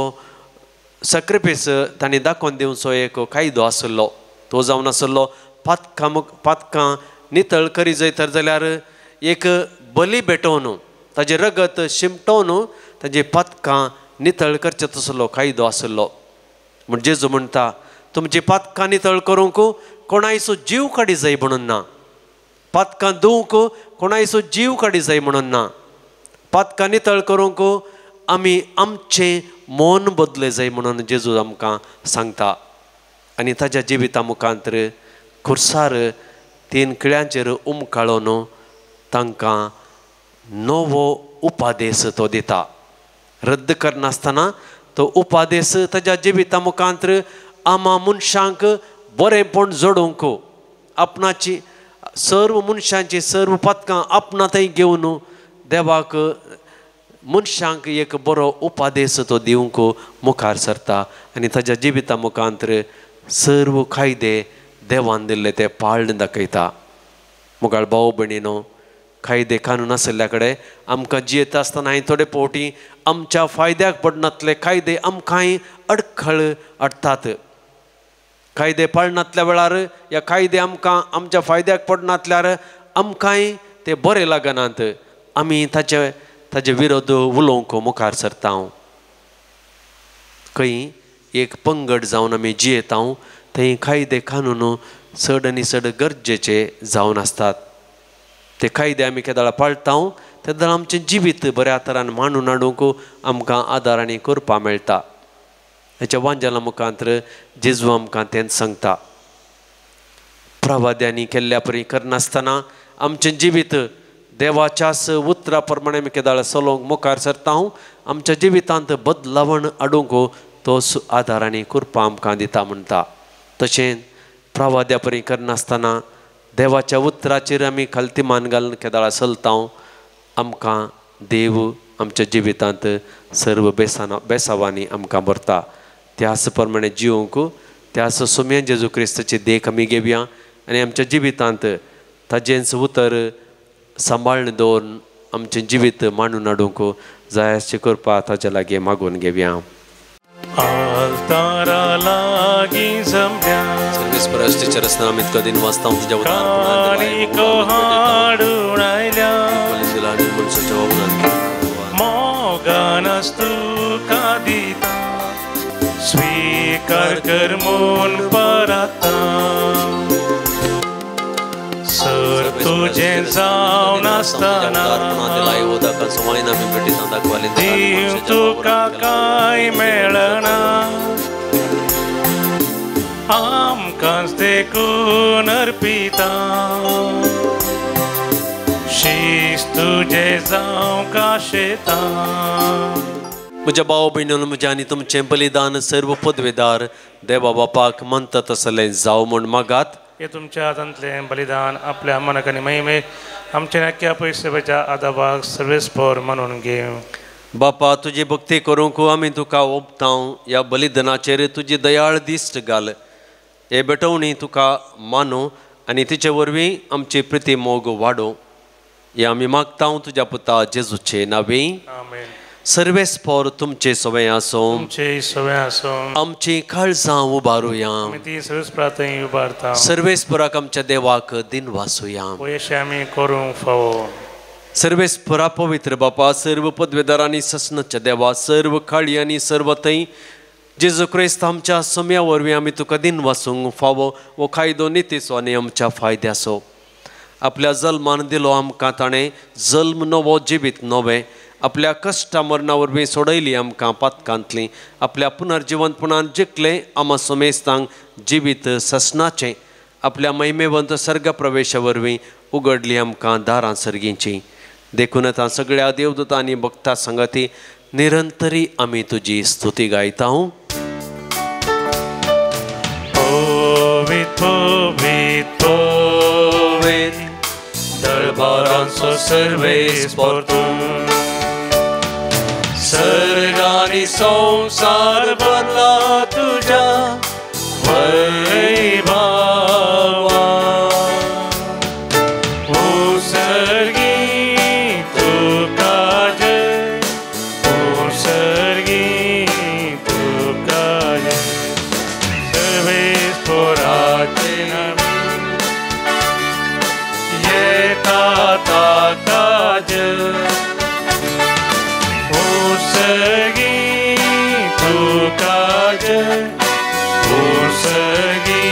सॅक्रिफीस तांणी दाखोवन दिवचो एक कायदो आशिल्लो. तो जावन आशिल्लो पातकां पातकां नितळ करी जाय तर जाल्यार एक बली भेटोवन ताजें रगत शिमटोवन ताजी पातकां नितळ करचें तसलो कायदो आशिल्लो. म्हण जेजू म्हणटा तुमची पातकां नितळ करूंक कोणायचो जीव काडी जाय म्हणून ना, पातकां धुवंक कोणायचो जीव काडी जाय म्हणून ना, पातकां नितळ करूंक आमी आमचें मन बदले जाय म्हणून जेजू आमकां सांगता. आनी ताज्या जिविता मुखांत खुर्सार 3 किळ्यांचेर उमकाळोन तांकां नवो उपादेश तो दिता. रद्द करनासतना तो उपादेश ताज्या जिविता मुखांत आमा मनशांक बरेंपण जोडूंक आपणाची सर्व मनशांची सर्व पातकां आपणा थंय घेवन देवाक मनशांक एक बरो उपादेश तो दिवंक मुखार सरता. आनी ताज्या जिविता मुखांत सर्व कायदे देवान दिल्ले ते पाळण दाखयता. मुखार भाव भयणीनो, कायदे कानून आशिल्ल्या कडेन आमकां जियेता आसतना थोडे फावटी आमच्या फायद्याक पडनातले कायदे आमकांय अडखळ हाडटात. कायदे पाळनातल्या वेळार ह्या कायदे आमकां आमच्या फायद्याक पडनातल्यार आमकांय ते बरे लागनात, आमी ताचे ताजे विरोध उलोवंक मुखार सरता. खंय एक पंगड जावन आमी जियेता थंय कायदे कानून चड आनी चड गरजेचे जावन आसतात. ते कायदे आमी केदाळा पाळटा तेन्ना आमचें जिवीत बऱ्या तरान मांडून हाडूंक आमकां आदार आनी करपा मेळटा. हेच्या वांजेला मुखांत जेजू आमकां तेंच सांगता. प्रवाद्यांनी केल्ल्या परी करनासतना आमचें जिवीत देवाच्याच उतरा प्रमाणे आमी केदाळ चलोवंक मुखार सरता. आमच्या जिवितांत बदलावण हाडूंक तो आदार आनी कृपा आमकां दिता म्हणटा. तशें प्रवाद्या परी करनासतना देवाच्या उतराचेर आमी खालती मान घालून केदाळा चलता, आमकां देव आमच्या जिवितांत सर्व बेसाना बेसावांनी आमकां भरता. त्याच प्रमाणे जिवंक त्याच सोम्या जेजू क्रिस्ताची देख आमी घेवया आनी आमच्या जिवितांत ताजेंच उतर सांबाळून दवरून आमचें जिवीत मांडून हाडूंक जाय अशें करपा ताच्या लागीं मागून घेवया. आल्तारा लागीं जमल्या सर्वेस्पराच्या रचना इतको दिन वाचता तुज्या काणको हाडून आयल्या मोगानच तुका दिता स्वीकार कर म्हूण पराता सर तुजें जावन आसतना दिवं तुका कांय मेळना आमकांच देखून अर्पिता शीस तुजें जावंक आशेता. म्हज्या भाव भयणीन म्हज्या आनी तुमचें बलिदान सर्व पदवेदार देवा बापाक मानता तसलें जावं म्हूण मागात. हे तुमच्या हातांतलें बलिदान आपल्या मनाक आनी महिमे आमच्या नक्या पयशेच्या आदाबाक सर्वेस्पोर मानून घेवं. बापा तुजी भक्ती करूंक आमी तुका ओंपतांव. ह्या बलिदानाचेर तुजी दयाळ दिश्ट घाल. हे भेटवणी तुका मानू आनी तिचे वरवीं आमची प्रिती मोग वाडोवं. हे आमी मागतांव तुज्या पुता जेजूचे नांवी. आमेन. सर्वेस्पोर तुमचे सवय आसूं. तुमचे सवय आसूं. आमची काळजां उबारुया. आमी ती सर्वेस्परांतय उबारता. सर्वेस्पराक आमच्या देवाक दिन वासुया. पयशे आमी करूंक फावो. सर्वेस्परा पवित्र बापा सर्व पदवेदारांनी ससनाच्या देवा सर्व काळी आनी सर्व थंय जेजू क्रिस्त आमच्या सम्या वरवीं आमी तुका दिन वासूंक फावो. हो कायदो नितीचो आनी आमच्या फायद्याचो. आपल्या जल्मान दिलो आमकां ताणें जल्म नवो जिवीत नवें. आपल्या कश्टा मरणा वरवीं सोडयली आमकां पातकांतली. आपल्या पुनर्जिवंतपणान जिखलें आमा समेस्तांक जिवीत ससनाचें. आपल्या महिमेवंत सर्ग प्रवेशा वरवीं उगडली आमकां दारां सर्गींची. देखून आतां सगळ्या देवदूतां आनी भक्ता संगती निरंतरी आमी तुजी स्तुती गायता. पवित पवित पवित दरबारांचो सर्वेस्पोर तूं सर्ग आनी संवसार भरला तुज्या वैभवान. उसर्गी तुका जय उसर्गी तुका जय सर्वेस्पोराचे नांव येता ताका जय. उसर्गी तुका जय उसर्गी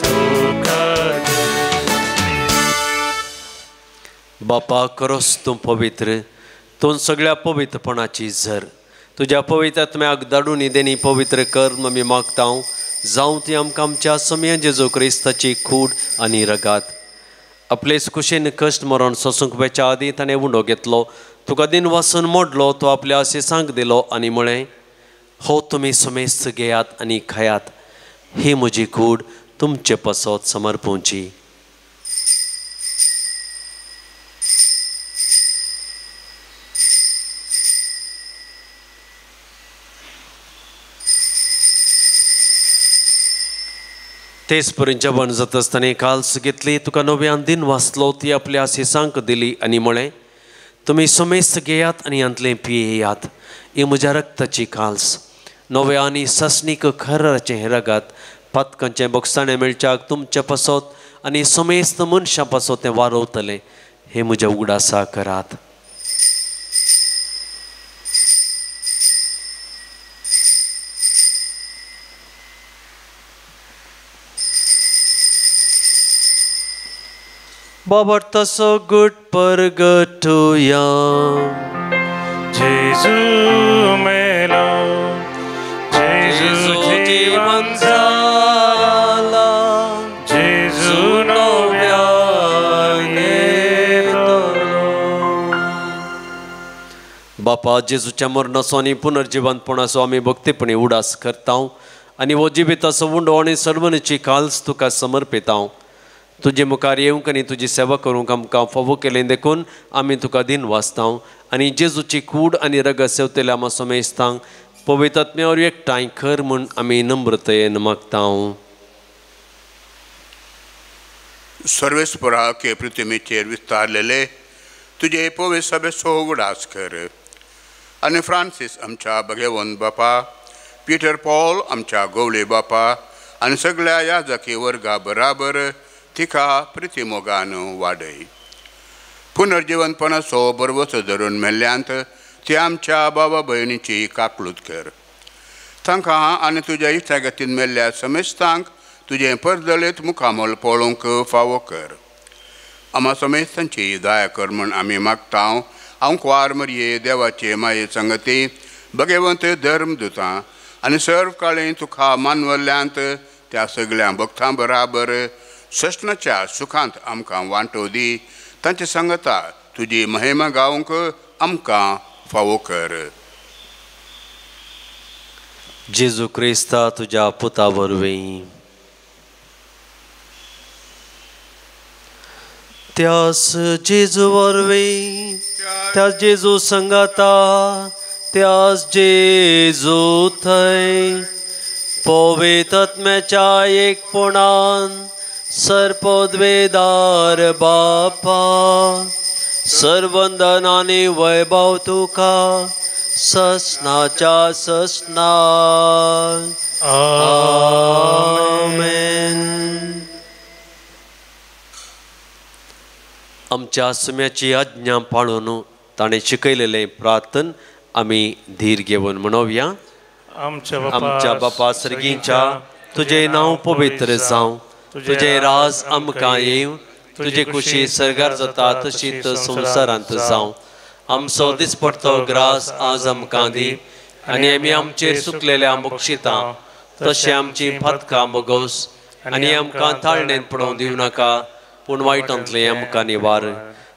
तुका जय. बापा करोस तूं पवित्र तूं सगळ्या पवित्रपणाची झर. तुज्या पवित्र आत्म्याक धाडून देणी पवित्र कर आमी मागतांव. जावं ती आमकां आमच्या सम्या जेजू क्रिस्ताची कूड आनी रगात. आपलेच कुशीन कश्ट मरण सोसूंक वेच्या आदीं ताणें उंडो घेतलो. तुका दिन वासून मोडलो. तो आपल्या आशिसांक दिलो आनी म्हळें हो तुमी समेस्त घेयात आनी खायात. ही म्हजी कूड तुमचे पासत समर्पूंची. तेच परी जेवण जाता आसतना काल्स घेतली. तुका नव्यान दिन वाचलो. ती आपल्या आशिसांक दिली आनी म्हळें तुमी समेस्त घेयात आनी हांतलें पियेयात. ही म्हज्या रक्ताची काल्स नव्या आनी ससनीक खराचें हें रगात पातकांचें बोगसाणें मेळच्याक तुमचे पासत आनी समेस्त मनशां पासत तें वारवतलें. हें म्हज्या उगडासा करात. बाबर तसो गुट परगटुया. जेजू मेलो जेजू जीवन जाला जेजू नव्यान येतलो. बापा जेजूच्या मरणाचो आनी पुनर्जिवंतपणाचो आमी भक्तीपणी उडास करतांव आनी हो जिविताचो उंडो आनी सर्वनीची काल्स तुका समर्पितांव. तुजे मुखार येवंक आनी तुजी सेवा करूंक आमकां फावो केलें देखून आमी तुका दिन वाचतांव आनी जेजूची कूड आनी रगत सेवतल्या आमा समेस्तांक पवित्र आत्म्या वरवीं एकठांय कर म्हूण आमी नम्रतयेन मागतांव. सर्वेस्परा के पृथ्वीचेर विस्तारलेले तुजे पवित्र सभेचो उगडास कर आनी फ्रांसीस आमच्या भगेवन बापा पीटर पॉल आमच्या गोवळे बापा आनी सगळ्या याजकी वर्गा बराबर तिका प्रितीमोगान वाडय. पुनर्जिवनपणाचो बरवचो धरून मेल्ल्यांत ती आमच्या बाबा भयणीची काकलूत कर. तांकां आनी तुज्या इश्टागतीन मेल्ल्या समेस्तांक तुजें परजळीत मुखामोल पळोवंक फावो कर. आमा समेस्तांची दया कर म्हूण आमी मागता. हांव कुवार मरये देवाचे माये संगती भगवंत धर्मदुतां आनी सर्व काळी तुका मानवल्ल्यांत त्या सगळ्या भक्तां बराबर सस्नाच्या सुखांत आमकां वांटो दी. तांचे सांगता तुजी महिमा गावंक आमकां फावो कर. जेजू क्रिस्ता तुज्या पुता वरवीं त्यास जेजू वरवीं त्यास जेजू संगाता त्यास जेजू थंय पवित्र एकपणान सर्पद्वेदार बापा सर्वंदनानी वैभव तुका ससनाच्या ससना. आमेन. आमच्या सुम्याची आज्ञा पाळून ताणें शिकयलेलें प्रार्थन आमी धीर घेवन म्हणोवया. आमच्या बापा सर्गीच्या तुजें नांव पवित्र जावं, तुजें राज आमकां येवं, तुजे कुशी सर्गार जाता तशीच संवसारांत जावं. आमचो दिसपडतो ग्रास आज आमकां दी आनी आमी आमचेर सुकलेल्या बक्षिता तशें आमची फातकां बगोस आनी आमकां ताळणेन पडोवंक दिवं नाका पूण वायटांतलें आमकां निवार.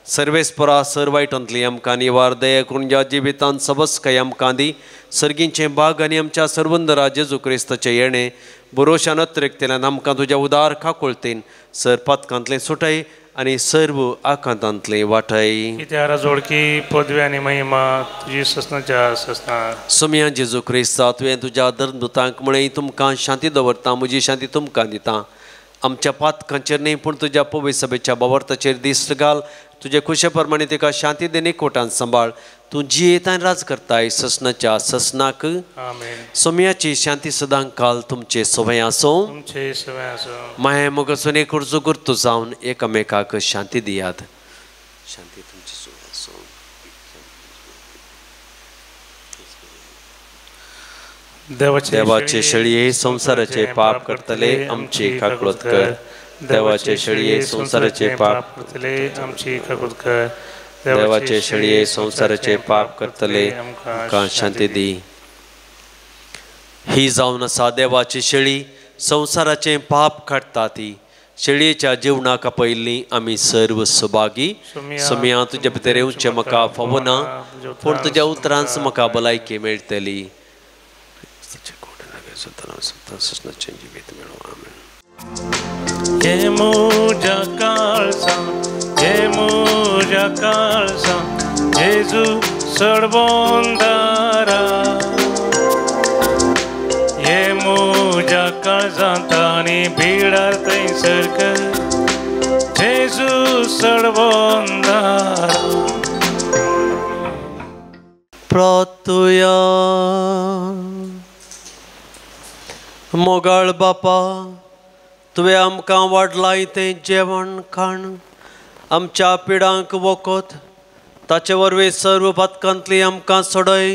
सर्वेस्परा सर वायटांतली आमकां निवार. दया करून ज्या जिवितांत सबसकाय आमकां दी. सर्गींचें भाग आनी आमच्या सर्वंदरा जेजू क्रिस्ताचें येणें बरोशान अत्रेकतेल्यान आमकां तुज्या उदार खाकोळतेन सर पातकांतलें सुटय आनी सर्व आकांतांतलें वाटय. कित्यार जोडकी पदवी आनी महिमा तुजी ससनाच्या ससना. सोम्या जेजू क्रिस्ता तुवें तुज्या धर्मदूतांक म्हळें तुमकां शांती दवरता, म्हजी शांती तुमकां दिता. आमच्या पातकांचेर न्ही पूण तुज्या पवित्र सभेच्या बावर्ताचेर दिश्ट घाल. तुजे खुशे प्रमाणे तिका शांती देणे कोटान सांबाळ. तूं जियेता आनी राज करताय ससनाच्या ससनाक. सोम्याची शांती सदां काल तुमचे सवय आसूं. माया मोगासून एक उर्जो गुर्तू जावन एकामेकाक शांती दियात. शांती तुमची सवय आसूं. देवाचे शेळये संवसाराचे पाप करतले आमची काकळत कर. देवाचे शेळये संवसाराचे पाप करतले आमची काकळत कर. देवाचे शेळये संवसाराचे पाप करतले आमकां शांती दी. ही जावन आसा देवाची शेळी संवसाराचें पाप काडटा ती. शेळयेच्या जेवणाक आपयल्ली आमी सर्व सभागी. सोम्या तुज्या भितर येवचें म्हाका फावना पूण तुज्या उतरांच म्हाका भलायकी मेळटली. हे म्हज्या काळजा, हे म्हज्या काळजा, जेजू सडबोंदारा. हे म्हज्या काळजांत आनी भिडार थंयसर कर जेजू सडबोंदारा. प्रार्थुया. मोगाळ बापा तुवें आमकां वाडलाय तें जेवण खाण आमच्या पिडांक वखद ताचे वरवीं सर्व पातकांतली आमकां सोडय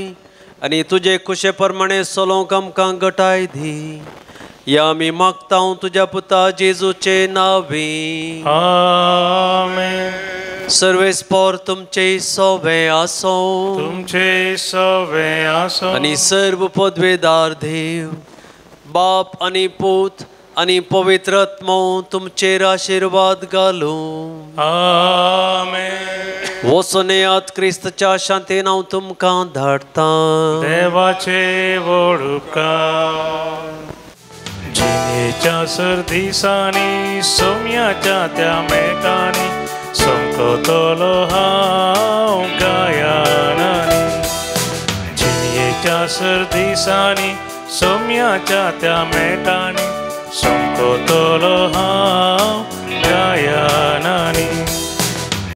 आनी तुजे कुशे प्रमाणे चलोवंक आमकां गटाय दी. या आमी मागता तुज्या पुता जेजूचे नांवी. आमेन. सर्वेस्पोर तुमचे सोवे आसो. तुमचे सोवे आसो. आनी सर्व पदवेदार देव बाप आनी पूत आनी पवित्र आत्मो तुमचेर आशिर्वाद घालूं. आमेन. वचून येयात क्रिस्तच्या शांतीन हांव तुमकां धाडटा. देवाचे व्हड उपकार. जिणेच्या सर दिसांनी सोम्याच्या त्या मेटांनी सोमकतलो हांव गायनांनी. जिणेच्या सर दिसांनी सोम्याच्या त्या मेटांनी सोमकतलो हांव गायनांनी.